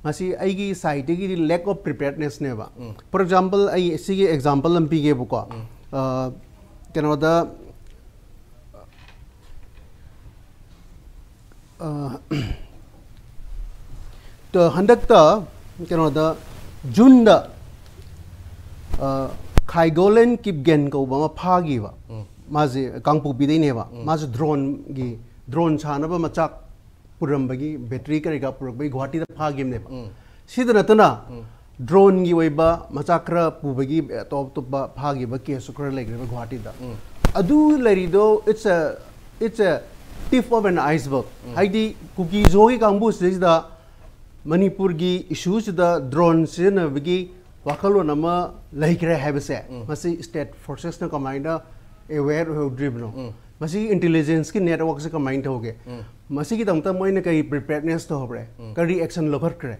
ꯃꯁꯤ ꯑꯩꯒꯤ ꯁꯥꯏꯠꯇꯒꯤꯗꯤ ꯂꯦꯛ ꯑꯣꯐ ꯄ꯭ꯔꯤꯄꯦꯌꯔꯅꯦꯁꯅꯦꯕ꯫ ꯐꯣꯔ ꯑꯦꯛꯖꯥꯝꯄꯜ, ꯑꯩ ꯁꯤꯒꯤ ꯑꯦꯛꯖꯥꯝꯄꯜ ꯑꯃ ꯄꯤꯒꯦꯕꯀꯣ꯫ ꯑ, ꯀꯩꯅꯣꯗ, ꯑ, ꯇ-, ꯍꯟꯗꯛꯇ ꯀꯩꯅꯣꯗ, ꯖꯨꯟꯗ, ꯑ, ꯈꯥꯏꯒꯣꯂꯦꯟ ꯀꯤꯞꯒꯦꯟ ꯀꯧꯕ ꯑꯃ ꯐꯥꯈꯤꯕ꯫ ꯃꯥꯁꯦ ꯀꯥꯡꯄꯣꯛꯄꯤꯗꯩꯅꯦꯕ꯫ ꯃꯥꯁꯦ ꯗ꯭ꯔꯣꯟꯒꯤ, ꯗ꯭ꯔꯣꯟ ꯁꯥꯅꯕ ꯃꯆꯥꯛ ꯄꯨꯔꯝꯕꯒꯤ, ꯕꯦꯇ꯭ꯔꯤ ꯀꯔꯤ ꯀꯔꯥ ꯄꯨꯔꯛꯄꯒꯤ ꯒꯨꯍꯥꯇꯤꯗ ꯐꯥꯈꯤꯕꯅꯦꯕ꯫ ꯁꯤꯗ ꯅꯠꯇꯅ ꯗ꯭ꯔꯣꯟꯒꯤ ꯑꯣꯏꯕ ꯃꯆꯥꯛ ꯈꯔ ꯄꯨꯕꯒꯤ ꯑꯇꯣꯞ ꯑꯇꯣꯞꯄ ꯐꯥꯈꯤꯕ ꯀꯦꯁꯁꯨ ꯈꯔ ꯂꯩꯈ꯭ꯔꯦꯕ ꯒꯨꯍꯥꯇꯤꯗ꯫ ꯑꯗꯨ ꯂꯩꯔꯤꯗꯣ, it's a, it's a tip of an iceberg꯫ ꯍꯥꯏꯗꯤ ꯀꯨꯀꯤ ꯖꯣꯒꯤ ꯀꯥꯡꯕꯨꯁꯤꯗꯩꯁꯤꯗ ꯃꯅꯤꯄꯨꯔꯒꯤ ꯏꯁꯨꯁꯤꯗ ꯗ꯭ꯔꯣꯟ ꯁꯤꯖꯤꯟꯅꯕꯒꯤ ꯋꯥꯈꯜꯂꯣꯟ ꯑꯃ ꯂꯩꯈ꯭ꯔꯦ ꯍꯥꯏꯕꯁꯦ, ꯃꯁꯤ ꯁ꯭ꯇꯦꯠ ꯐꯣꯔꯁꯦꯁꯅ ꯀꯃꯥꯏꯅ ꯑꯦꯋꯦꯌꯔ ꯑꯣꯏꯍꯧꯗ꯭ꯔꯤꯕꯅꯣ? ꯃꯁꯤꯒꯤ ꯏꯟꯇꯦꯂꯤꯖꯦꯟꯁꯀꯤ ꯅꯦꯠꯋꯥꯔꯛꯁꯦ ꯀꯃꯥꯏꯅ ꯇꯧꯒꯦ? ꯃꯁꯤꯒꯤꯗꯃꯛꯇ ꯃꯣꯏꯅ ꯀꯔꯤ ꯄ꯭ꯔꯤꯄꯦꯌꯔꯅꯦꯁ ꯇꯧꯍꯧꯔꯦ? ꯀꯔꯤ ꯑꯦꯛꯁꯟ ꯂꯧꯈꯠꯈ꯭ꯔꯦ?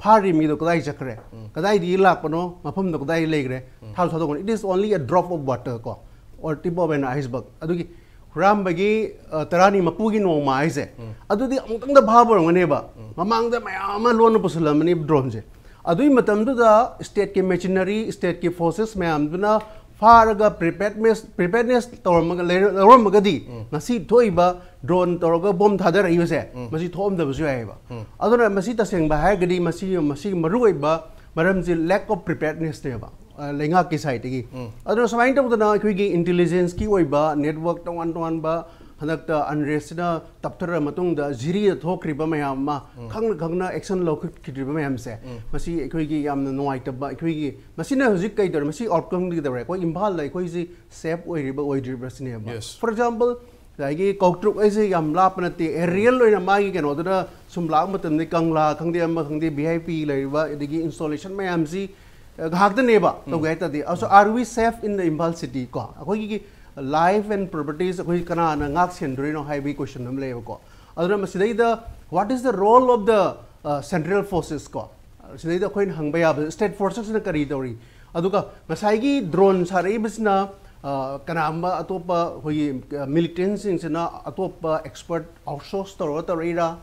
ꯐꯥꯔꯤ ꯃꯤꯗꯣ ꯀꯗꯥꯏ ꯆꯠꯈ꯭ꯔꯦ? ꯀꯗꯥꯏꯗꯒꯤ ꯂꯥꯛꯄꯅꯣ? ꯃꯐꯝꯗꯣ ꯀꯗꯥꯏ ꯂꯩꯈ꯭ꯔꯦ? ꯊꯥꯗꯣꯛ ꯊꯥꯗꯣꯛꯄꯅꯣ꯫ It is only a drop of water ꯀꯣ, or tip of an iceberg꯫ ꯑꯗꯨꯒꯤ ꯍꯨꯔꯥꯟꯕꯒꯤ, ꯑ, ꯇꯔꯥꯅꯤ ꯃꯄꯨꯒꯤ ꯅꯣꯡꯃ ꯍꯥꯏꯁꯦ, ꯑꯗꯨꯗꯤ ꯑꯃꯨꯛꯇꯪꯗ ꯐꯥꯕ ꯑꯣꯏꯔꯝꯒꯅꯦꯕ꯫ ꯃꯃꯥꯡꯗ ꯃꯌꯥꯝ ꯑꯃ ꯂꯣꯟꯅ ꯄꯨꯁꯤꯜꯂꯝꯃꯅꯤ ꯗ꯭ꯔꯣꯟꯁꯦ꯫ ꯑꯗꯨꯒꯤ ꯃꯇꯝꯗꯨꯗ ꯁ꯭ꯇꯦꯠꯀꯤ ꯃꯦꯆꯤꯅꯔꯤ, ꯁ꯭ꯇꯦꯠꯀꯤ ꯐꯣꯔꯁꯦꯁ ꯃꯌꯥꯝꯗꯨꯅ ꯐꯥꯔꯒ ꯄ꯭ꯔꯤꯄꯦꯌꯔꯅꯦꯁ, ꯄ꯭ꯔꯤꯄꯦꯌꯔꯅꯦꯁ ꯇꯧꯔꯝꯃꯒ ꯂꯩꯔ-, ꯂꯧꯔꯝꯃꯒꯗꯤ ꯉꯁꯤ ꯊꯣꯛꯏꯕ ꯗ꯭ꯔꯣꯟ ꯇꯧꯔꯒ ꯕꯣꯝ ꯊꯥꯗꯔꯛꯏꯕꯁꯦ, ꯃꯁꯤ ꯊꯣꯛꯑꯝꯗꯕꯁꯨ ꯌꯥꯏꯑꯕ꯫ ꯑꯗꯨꯅ ꯃꯁꯤ ꯇꯁꯦꯡꯕ ꯍꯥꯏꯔꯒꯗꯤ ꯃꯁꯤ, ꯃꯁꯤꯒꯤ ꯃꯔꯨꯑꯣꯏꯕ ꯃꯔꯝꯁꯤ lack of preparednessꯅꯦꯕ꯫ ꯑ, ꯂꯩꯉꯥꯛꯀꯤ ꯁꯥꯏꯠꯇꯒꯤ꯫ ꯑꯗꯨꯅ ꯁꯨꯃꯥꯏꯅ ꯇꯧꯗꯅ ꯑꯩꯈꯣꯏꯒꯤ ꯏꯟꯇꯦꯂꯤꯖꯦꯟꯁꯀꯤ ꯑꯣꯏꯕ ꯅꯦꯠꯋꯥꯔꯛ ꯇꯣꯉꯥꯟ ꯇꯣꯉꯥꯟꯕ ꯍꯟꯗꯛꯇ ꯑꯟꯔꯦꯁꯁꯤꯅ ꯇꯞꯊꯔ ꯃꯇꯨꯡꯗ ꯖꯤꯔꯤꯗ ꯊꯣꯛꯈ꯭ꯔꯤꯕ ꯃꯌꯥꯝ ꯑꯃ, ꯈꯪꯅ ꯈꯪꯅ ꯑꯦꯛꯁꯟ ꯂꯧꯈꯠꯈꯤꯗ꯭ꯔꯤꯕ ꯃꯌꯥꯝꯁꯦ, ꯃꯁꯤ ꯑꯩꯈꯣꯏꯒꯤ ꯌꯥꯝꯅ ꯅꯨꯡꯉꯥꯏꯇꯕ, ꯑꯩꯈꯣꯏꯒꯤ, ꯃꯁꯤꯅ ꯍꯧꯖꯤꯛ ꯀꯩ ꯇꯧꯔꯦ? ꯃꯁꯤ ꯑꯥꯎꯠꯀꯝꯗꯤ ꯀꯩꯗꯧꯔꯦ? ꯑꯩꯈꯣꯏ ꯏꯝꯐꯥꯜꯗ ꯑꯩꯈꯣꯏꯁꯤ ꯁꯦꯐ ꯑꯣꯏꯔꯤꯕ ꯑꯣꯏꯗ꯭ꯔꯤꯕ꯭ꯔꯥ ꯁꯤꯅꯦꯕ꯫ Yes. For example, ꯉꯁꯥꯏꯒꯤ ꯀꯧꯇ꯭ꯔꯨꯛ ꯍꯥꯏꯁꯦ ꯌꯥꯝ ꯂꯥꯞꯄ ꯅꯠꯇꯦ꯫ ꯑꯦꯔꯤꯌꯦꯜ ꯑꯣꯏꯅ ꯃꯥꯒꯤ ꯀꯩꯅꯣꯗꯨꯗ ꯁꯨꯝ ꯂꯥꯛꯄ ꯃꯇꯝꯗ ꯀꯪꯂꯥ ꯈꯪꯗꯦ, ꯑꯃ ꯈꯪꯗꯦ, ꯚꯤ ꯑꯥꯏ ꯄꯤ ꯂꯩꯔꯤꯕ, ꯑꯗꯒꯤ ꯏꯟꯁꯇꯣꯂꯦꯁꯟ ꯃꯌꯥꯝꯁꯤ, ꯑ, ꯉꯥꯏꯍꯥꯛꯇꯅꯦꯕ ꯇꯧꯒꯦ ꯍꯥꯏ ꯇꯥꯔꯗꯤ꯫ Also, are we safe in the Imphal city? ꯀꯣ, ꯑꯩꯈꯣꯏꯒꯤ life and properties ꯑꯩꯈꯣꯏ ꯀꯅꯥꯅ ꯉꯥꯛ ꯁꯦꯟꯗꯣꯔꯤꯅꯣ ꯍꯥꯏꯕꯒꯤ ꯀꯣꯏꯁꯟ ꯑꯃ ꯂꯩꯌꯦꯕꯀꯣ꯫ ꯑꯗꯨꯅ ꯃꯁꯤꯗꯩꯗ, what is the role of the, uh, central forces? ꯀꯣ, ꯁꯤꯗꯩꯗ ꯑꯩꯈꯣꯏꯅ ꯍꯪꯕ ꯌꯥꯕ, ꯁ꯭ꯇꯦꯠ ꯐꯣꯔꯁꯦꯁꯅ ꯀꯔꯤ ꯇꯧꯔꯤ? ꯑꯗꯨꯒ ꯉꯁꯥꯏꯒꯤ ꯗ꯭ꯔꯣꯟ ꯁꯥꯔꯛꯏꯕꯁꯤꯅ, ꯑ, ꯀꯅꯥꯒꯨꯝꯕ ꯑꯇꯣꯞꯄ ꯑꯩꯈꯣꯏꯒꯤ, ꯑ, ꯃꯤꯂꯤꯇꯦꯟꯁꯤꯡꯁꯤꯅ ꯑꯇꯣꯞꯄ ꯑꯦꯛꯁꯄꯔꯠ ꯑꯥꯎꯠꯁꯣꯔꯁ ꯇꯧꯔꯒ ꯇꯧꯔꯛꯏꯔꯥ?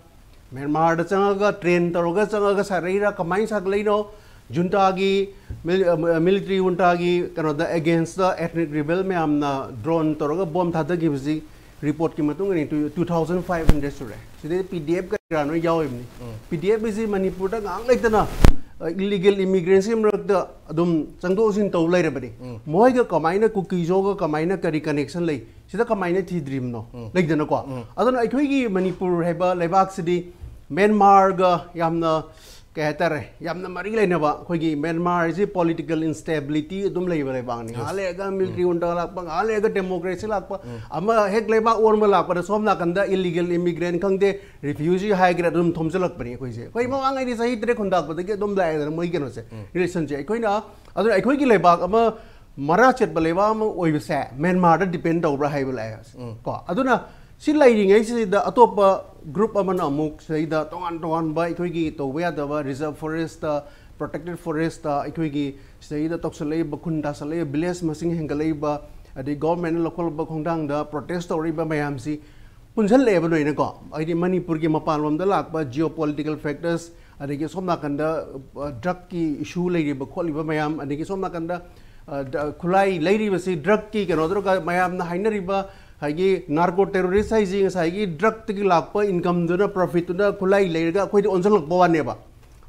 ꯃ꯭ꯌꯥꯟꯃꯥꯔꯗ ꯆꯪꯉꯒ, ꯇ꯭ꯔꯦꯟ ꯇꯧꯔꯒ ꯆꯪꯉꯒ ꯁꯥꯔꯛꯏꯔꯥ? ꯀꯃꯥꯏꯅ ꯁꯥꯒꯠꯂꯛꯏꯅꯣ? ꯖꯨꯟꯇꯥꯒꯤ ꯃꯤꯂꯤ-, ꯑ, ꯃꯤꯂꯤꯇꯔꯤ ꯖꯨꯟꯇꯥꯒꯤ ꯀꯩꯅꯣꯗ, ꯑꯦꯒꯦꯟꯁꯇ ꯑꯦꯊꯅꯤꯛ ꯔꯤꯕꯦꯜ ꯃꯌꯥꯝꯅ ꯗ꯭ꯔꯣꯟ ꯇꯧꯔꯒ ꯕꯣꯝ ꯊꯥꯗꯈꯤꯕꯁꯤ ꯔꯤꯄꯣꯔꯠꯀꯤ ꯃꯇꯨꯡ ꯏꯟꯅ two thousand five hundred ꯁꯨꯔꯦ꯫ ꯁꯤꯗꯩꯗ ꯄꯤ ꯗꯤ ꯑꯦꯐ ꯀꯔꯤ ꯀꯔꯥ ꯂꯣꯏ ꯌꯥꯎꯔꯤꯕꯅꯤ꯫ ꯎꯝ꯫ ꯄꯤ ꯗꯤ ꯑꯦꯐ ꯑꯁꯤ ꯃꯅꯤꯄꯨꯔꯗ ꯉꯥꯏꯍꯥꯛ ꯂꯩꯇꯅ, ꯑ, ꯏꯂꯤꯒꯦꯜ ꯏꯃꯤꯒ꯭ꯔꯦꯟꯁꯀꯤ ꯃꯔꯛꯇ ꯑꯗꯨꯝ ꯆꯪꯊꯣꯛ ꯆꯪꯁꯤꯟ ꯇꯧ ꯂꯩꯔꯕꯅꯤ꯫ ꯎꯝ꯫ ꯃꯣꯏꯒ ꯀꯃꯥꯏꯅ, ꯀꯨꯀꯤꯖꯣꯒ ꯀꯃꯥꯏꯅ ꯀꯔꯤ ꯀꯅꯦꯛꯁꯟ ꯂꯩ? ꯁꯤꯗ ꯀꯃꯥꯏꯅ ꯊꯤꯗ꯭ꯔꯤꯕꯅꯣ? ꯎꯝ꯫ ꯂꯩꯗꯅꯀꯣ? ꯎꯝ꯫ ꯑꯗꯨꯅ ꯑꯩꯈꯣꯏꯒꯤ ꯃꯅꯤꯄꯨꯔ ꯍꯥꯏꯕ ꯂꯩꯕꯥꯛꯁꯤꯗꯤ ꯃ꯭ꯌꯥꯟꯃꯥꯔꯒ ꯌꯥꯝꯅ, ꯀꯩ ꯍꯥꯏꯇꯥꯔꯦ, ꯌꯥꯝꯅ ꯃꯔꯤ ꯂꯩꯅꯕ, ꯑꯩꯈꯣꯏꯒꯤ ꯃ꯭ꯌꯥꯟꯃꯥꯔꯁꯤ ꯄꯣꯂꯤꯇꯤꯀꯦꯜ ꯏꯟꯁꯇꯦꯕꯤꯂꯤꯇꯤ ꯑꯗꯨꯝ ꯂꯩꯕ ꯂꯩꯕꯥꯛꯅꯤ꯫ Yes. ꯉꯥꯏꯍꯥꯛ ꯂꯩꯔꯒ ꯃꯤꯂꯤꯇꯔꯤ ꯎꯝ꯫ ꯖꯨꯟꯇꯥ ꯂꯥꯛꯄ, ꯉꯥꯏꯍꯥꯛ ꯂꯩꯔꯒ ꯗꯦꯃꯣꯀ꯭ꯔꯦꯁꯤ ꯂꯥꯛꯄ, ꯎꯝ꯫ ꯑꯃ ꯍꯦꯛ ꯂꯩꯕꯥꯛ ꯑꯣꯟꯕ ꯂꯥꯛꯄꯗ ꯁꯣꯝ ꯅꯥꯀꯟꯗ ꯏꯂꯤꯒꯦꯜ ꯏꯃꯤꯒ꯭ꯔꯦꯟ ꯈꯪꯗꯦ, ꯔꯤꯐ꯭ꯌꯨꯖꯤ ꯍꯥꯏꯒꯦꯔꯥ, ꯑꯗꯨꯝ ꯊꯣꯝꯖꯤꯜꯂꯛꯄꯅꯤ ꯑꯩꯈꯣꯏꯁꯦ꯫ ꯑꯩꯈꯣꯏ ꯎꯝ꯫ ꯃꯃꯥꯡꯉꯩꯗꯤ ꯆꯍꯤ ꯇꯔꯦꯠ ꯈꯨꯟꯗꯥꯛꯄꯗꯒꯤ ꯑꯗꯨꯝ ꯂꯥꯛꯑꯦꯗꯅ ꯃꯣꯏ ꯀꯩꯅꯣꯁꯦ, ꯎꯝ꯫ ꯔꯤꯂꯦꯁꯟꯁꯦ꯫ ꯑꯩꯈꯣꯏꯅ, ꯑꯗꯨꯅ ꯑꯩꯈꯣꯏꯒꯤ ꯂꯩꯕꯥꯛ ꯑꯃ ꯃꯔꯥ ꯆꯦꯠꯄ ꯂꯩꯕꯥꯛ ꯑꯃ ꯑꯣꯏꯕꯁꯦ ꯃ꯭ꯌꯥꯟꯃꯥꯔꯗ ꯗꯤꯄꯦꯟ ꯇꯧꯕ꯭ꯔꯥ ꯍꯥꯏꯕ ꯂꯥꯛꯑꯦ꯫ ꯎꯝ꯫ ꯀꯣ, ꯑꯗꯨꯅ ꯁꯤ ꯂꯩꯔꯤꯉꯩꯁꯤꯗ ꯑꯇꯣꯞꯄ ꯒ꯭ꯔꯨꯞ ꯑꯃꯅ ꯑꯃꯨꯛ ꯁꯤꯗꯩꯗ ꯇꯣꯉꯥꯟ ꯇꯣꯉꯥꯟꯕ ꯑꯩꯈꯣꯏꯒꯤ ꯇꯧꯕ ꯌꯥꯗꯕ ꯔꯤꯖꯔꯚ ꯐꯣꯔꯦꯁꯇ, ꯄ꯭ꯔꯣꯇꯦꯛꯇꯦꯠ ꯐꯣꯔꯦꯁꯇ ꯑꯩꯈꯣꯏꯒꯤ ꯁꯤꯗꯩꯗ ꯇꯧꯁꯜꯂꯛꯏꯕ, ꯈꯨꯟ ꯇꯥꯁꯜꯂꯛꯏꯕ, ꯚꯤꯂꯦꯖ ꯃꯁꯤꯡ ꯍꯦꯟꯒꯠꯂꯛꯏꯕ, ꯑꯗꯩ ꯒꯣꯔꯃꯦꯟꯅ ꯂꯧꯈꯠꯂꯛꯄ ꯈꯣꯡꯊꯥꯡꯗ ꯄ꯭ꯔꯣꯇꯦꯁ ꯇꯧꯔꯛꯏꯕ ꯃꯌꯥꯝꯁꯤ ꯄꯨꯟꯁꯤꯜꯂꯛꯑꯦꯕ ꯂꯣꯏꯅꯀꯣ꯫ ꯍꯥꯏꯗꯤ ꯃꯅꯤꯄꯨꯔꯒꯤ ꯃꯄꯥꯟꯂꯣꯝꯗ ꯂꯥꯛꯄ ꯖꯤꯑꯣ ꯄꯣꯂꯤꯇꯤꯀꯦꯜ ꯐꯦꯛꯇꯔꯁ, ꯑꯗꯒꯤ ꯁꯣꯝ ꯅꯥꯀꯟꯗ, ꯑ, ꯗ꯭ꯔꯒꯀꯤ ꯏꯁꯨ ꯂꯩꯔꯤꯕ ꯈꯣꯠꯂꯤꯕ ꯃꯌꯥꯝ, ꯑꯗꯒꯤ ꯁꯣꯝ ꯅꯥꯀꯟꯗ, ꯑ, ꯗ-, ꯈꯨꯠꯂꯥꯏ ꯂꯩꯔꯤꯕꯁꯤ ꯗ꯭ꯔꯒꯀꯤ ꯀꯩꯅꯣꯗꯨꯒ ꯃꯌꯥꯝꯅ ꯍꯥꯏꯅꯔꯤꯕ ꯉꯁꯥꯏꯒꯤ ꯅꯥꯔꯀꯣ ꯇꯦꯔꯣꯔꯤꯁ ꯍꯥꯏꯁꯤ ꯉꯁꯥꯏꯒꯤ ꯗ꯭ꯔꯒꯇꯒꯤ ꯂꯥꯛꯄ ꯏꯟꯀꯝꯗꯨꯅ, ꯄ꯭ꯔꯣꯐꯤꯠꯇꯨꯅ ꯈꯨꯠꯂꯥꯏ ꯂꯩꯔꯒ ꯑꯩꯈꯣꯏꯗ ꯑꯣꯟꯁꯤꯜꯂꯛꯄ ꯋꯥꯅꯦꯕ꯫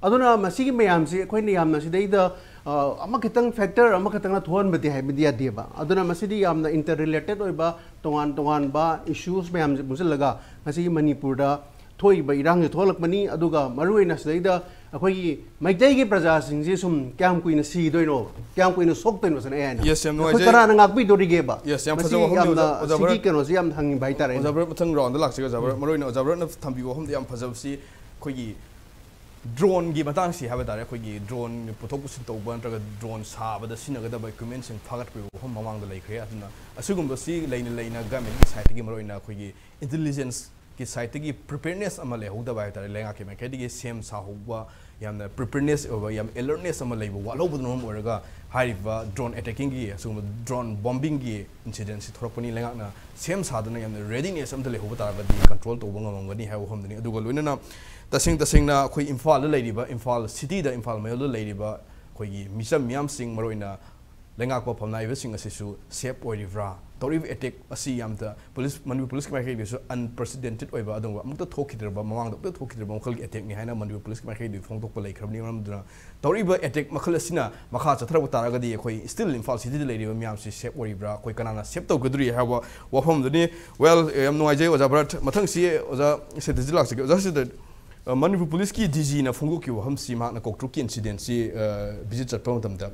ꯑꯗꯨꯅ ꯃꯁꯤꯒꯤ ꯃꯌꯥꯝꯁꯤ ꯑꯩꯈꯣꯏꯅ ꯌꯥꯝꯅ ꯁꯤꯗꯩꯗ, ꯑ, ꯑꯃꯈꯛꯇꯪ ꯐꯦꯛꯇꯔ ꯑꯃꯈꯛꯇꯪꯅ ꯊꯣꯛꯍꯟꯕꯗꯤ ꯍꯥꯏꯕꯗꯤ ꯌꯥꯗꯦꯕ꯫ ꯑꯗꯨꯅ ꯃꯁꯤꯗꯤ ꯌꯥꯝꯅ ꯏꯟꯇꯔ ꯔꯤꯂꯦꯇꯦꯠ ꯑꯣꯏꯕ ꯇꯣꯉꯥꯟ ꯇꯣꯉꯥꯟꯕ ꯏꯁꯨꯁ ꯃꯌꯥꯝꯁꯦ ꯄꯨꯟꯁꯤꯜꯂꯒ ꯉꯁꯤꯒꯤ ꯃꯅꯤꯄꯨꯔꯗ ꯊꯣꯛꯏꯕ ꯏꯔꯥꯡꯁꯦ ꯊꯣꯛꯍꯜꯂꯛꯄꯅꯤ꯫ ꯑꯗꯨꯒ ꯃꯔꯨꯑꯣꯏꯅ ꯁꯤꯗꯩꯗ ꯑꯩꯈꯣꯏꯒꯤ ꯃꯩꯇꯩꯒꯤ ꯄ꯭ꯔꯖꯥꯁꯤꯡꯁꯤ ꯁꯨꯝ ꯀꯌꯥꯝ ꯀꯨꯏꯅ ꯁꯤꯗꯣꯏꯅꯣ, ꯀꯌꯥꯝ ꯀꯨꯏꯅ ꯁꯣꯛꯇꯣꯏꯅꯣ ꯁꯤꯅ ꯑꯩ ꯍꯥꯏꯅ꯫ Yes, ꯌꯥꯝ ꯑꯩꯈꯣꯏ ꯅꯨꯡꯉꯥꯏꯖꯩ꯫ ꯀꯅꯥꯅ ꯉꯥꯛꯄꯤꯗꯣꯔꯤꯒꯦꯕ? Yes, ꯌꯥꯝ ꯃꯁꯤ ꯐꯖꯕ ꯋꯥꯐꯝꯅꯤ, ꯌꯥꯝꯅ ꯑꯣꯖꯥ, ꯑꯣꯖꯥ ꯁꯤꯒꯤ ꯚꯥꯔꯠ꯫ ꯀꯩꯅꯣꯁꯤ ꯌꯥꯝ ꯍꯪꯅꯤꯡꯕ ꯍꯥꯏꯇꯥꯔꯦꯅꯦ꯫ ꯑꯣꯖꯥ ꯚꯥꯔꯠ, ꯃꯊꯪ ꯔꯥꯎꯟꯗ ꯂꯥꯛꯆꯒꯦ ꯑꯣꯖꯥ ꯚꯥꯔꯠ꯫ ꯎꯝ꯫ ꯃꯔꯨꯑꯣꯏꯅ ꯑꯣꯖꯥ ꯚꯥꯔꯠꯅ ꯊꯝꯕꯤꯕ ꯋꯥꯐꯝꯗꯤ ꯌꯥꯝ ꯐꯖꯕꯁꯤ ꯑꯩꯈꯣꯏꯒꯤ ꯗ꯭ꯔꯣꯟꯒꯤ ꯃꯇꯥꯡꯁꯤ ꯍꯥꯏꯕ ꯇꯥꯔꯦ, ꯑꯩꯈꯣꯏꯒꯤ ꯗ꯭ꯔꯣꯟ ꯄꯨꯊꯣꯛ ꯄꯨꯁꯤꯟ ꯇꯧꯕ ꯅꯠꯇ꯭ꯔꯒ ꯗ꯭ꯔꯣꯟ ꯁꯥꯕꯗ ꯁꯤꯖꯤꯟꯅꯒꯗꯕ ꯏꯀ꯭ꯋꯤꯞꯃꯦꯟꯁꯤꯡ ꯐꯥꯒꯠꯄꯒꯤ ꯋꯥꯐꯝ ꯃꯃꯥꯡꯗ ꯂꯩꯈ꯭ꯔꯦ꯫ ꯑꯗꯨꯅ ꯑꯁꯤꯒꯨꯝꯕꯁꯤ ꯂꯩꯅ ꯂꯩꯅ ꯒꯃꯦꯟꯒꯤ ꯁꯥꯏꯠꯇꯒꯤ ꯃꯔꯨꯑꯣꯏꯅ ꯑꯩꯈꯣꯏꯒꯤ ꯏꯟꯇꯦꯂꯤꯖꯦꯟꯁ ꯀꯤ ꯁꯥꯏꯠꯇꯒꯤ ꯄ꯭ꯔꯤꯄꯦꯌꯔꯅꯦꯁ ꯑꯃ ꯂꯩꯍꯧꯗꯕ ꯍꯥꯏꯇꯥꯔꯦ, ꯂꯩꯉꯥꯛꯀꯤ ꯃꯥꯏꯀꯩꯗꯒꯤ ꯁꯦꯝ ꯁꯥꯍꯧꯕ, ꯌꯥꯝꯅ ꯄ꯭ꯔꯤꯄꯦꯌꯔꯅꯦꯁ ꯑꯣꯏꯕ, ꯌꯥꯝ ꯑꯦꯂꯔꯠꯅꯦꯁ ꯑꯃ ꯂꯩꯕ ꯋꯥꯠꯍꯧꯕꯗꯨꯅ ꯃꯔꯝ ꯑꯣꯏꯔꯒ ꯍꯥꯏꯔꯤꯕ ꯗ꯭ꯔꯣꯟ ꯑꯦꯇꯦꯛꯀꯤꯡꯒꯤ, ꯑꯁꯤꯒꯨꯝꯕ ꯗ꯭ꯔꯣꯟ ꯕꯣꯝꯕꯤꯡꯒꯤ ꯏꯟꯁꯤꯗꯦꯟꯁꯤ ꯊꯣꯛꯂꯛꯄꯅꯤ꯫ ꯂꯩꯉꯥꯛꯅ ꯁꯦꯝ ꯁꯥꯗꯨꯅ ꯌꯥꯝꯅ ꯔꯦꯗꯤꯅꯦꯁ ꯑꯃꯗ ꯂꯩꯍꯧꯕ ꯇꯥꯔꯒꯗꯤ ꯀꯟꯇ꯭ꯔꯣꯜ ꯇꯧꯕ ꯉꯝꯃꯝꯒꯅꯤ ꯍꯥꯏꯕ ꯋꯥꯐꯝꯗꯨꯅꯤ꯫ ꯑꯗꯨꯒ ꯂꯣꯏꯅꯅ ꯇꯁꯦꯡ ꯇꯁꯦꯡꯅ ꯑꯩꯈꯣꯏ ꯏꯝꯐꯥꯜꯗ ꯂꯩꯔꯤꯕ, ꯏꯝꯐꯥꯜ ꯁꯤꯇꯤꯗ, ꯏꯝꯐꯥꯜ ꯃꯌꯣꯜꯗ ꯂꯩꯔꯤꯕ ꯑꯩꯈꯣꯏꯒꯤ ꯃꯤꯆꯝ ꯃꯤꯌꯥꯝꯁꯤꯡ, ꯃꯔꯨꯑꯣꯏꯅ ꯂꯩꯉꯥꯛꯄ ꯐꯝꯅꯥꯏꯕꯁꯤꯡ ꯑꯁꯤꯁꯨ ꯁꯦꯐ ꯑꯣꯏꯔꯤꯕ꯭ꯔꯥ? ꯇꯧꯔꯤꯕ ꯑꯦꯇꯦꯛ ꯑꯁꯤ ꯌꯥꯝꯅ ꯄꯨꯂꯤꯁ, ꯃꯅꯤꯄꯨꯔ ꯄꯨꯂꯤꯁꯀꯤ ꯃꯥꯏꯀꯩꯗꯁꯨ ꯑꯟꯄ꯭ꯔꯁꯤꯗꯦꯟꯇꯦꯠ ꯑꯣꯏꯕ, ꯑꯗꯨꯒꯨꯝꯕ ꯑꯃꯨꯛꯇ ꯊꯣꯛꯈꯤꯗ꯭ꯔꯕ, ꯃꯃꯥꯡꯗ ꯑꯃꯨꯛꯇ ꯊꯣꯛꯈꯤꯗ꯭ꯔꯕ ꯃꯈꯜꯒꯤ ꯑꯦꯇꯦꯛꯅꯤ ꯍꯥꯏꯅ ꯃꯅꯤꯄꯨꯔ ꯄꯨꯂꯤꯁꯀꯤ ꯃꯥꯏꯀꯩꯗꯒꯤ ꯐꯣꯡꯗꯣꯛꯄ ꯂꯩꯈ꯭ꯔꯕꯅꯤ꯫ ꯃꯔꯝ ꯑꯗꯨꯅ ꯇꯧꯔꯤꯕ ꯑꯦꯇꯦꯛ ꯃꯈꯜ ꯑꯁꯤꯅ ꯃꯈꯥ ꯆꯠꯊꯔꯛꯄ ꯇꯥꯔꯒꯗꯤ ꯑꯩꯈꯣꯏ ꯁ꯭ꯇꯤꯜ ꯏꯝꯐꯥꯜ ꯁꯤꯇꯤꯗ ꯂꯩꯔꯤꯕ ꯃꯌꯥꯝꯁꯤ ꯁꯦꯐ ꯑꯣꯏꯔꯤꯕ꯭ꯔꯥ, ꯑꯩꯈꯣꯏ ꯀꯅꯥꯅ ꯁꯦꯐ ꯇꯧꯒꯗꯧꯔꯤ ꯍꯥꯏꯕ ꯋꯥꯐꯝꯗꯨꯅꯤ꯫ ꯋꯦꯜ, ꯌꯥꯝ ꯅꯨꯡꯉꯥꯏꯖꯩ ꯑꯣꯖꯥ ꯚꯥꯔꯠ꯫ ꯃꯊꯪꯁꯤ ꯑꯣꯖꯥ ꯁꯤꯗꯖꯤꯠ ꯂꯥꯛꯆꯒꯦ꯫ ꯑꯣꯖꯥ ꯁꯤꯗ, ꯑ, ꯃꯅꯤꯄꯨꯔ ꯄꯨꯂꯤꯁꯀꯤ ꯗꯤ ꯖꯤꯅ ꯐꯣꯡꯗꯣꯛꯈꯤꯕ ꯋꯥꯐꯝꯁꯤ ꯃꯍꯥꯛꯅ ꯀꯣꯛꯇ꯭ꯔꯨꯛꯀꯤ ꯏꯟꯁꯤꯗꯦꯟꯁꯤ, ꯑ, ꯚꯤꯖꯤꯠ ꯆꯠꯄ ꯃꯇꯝꯗ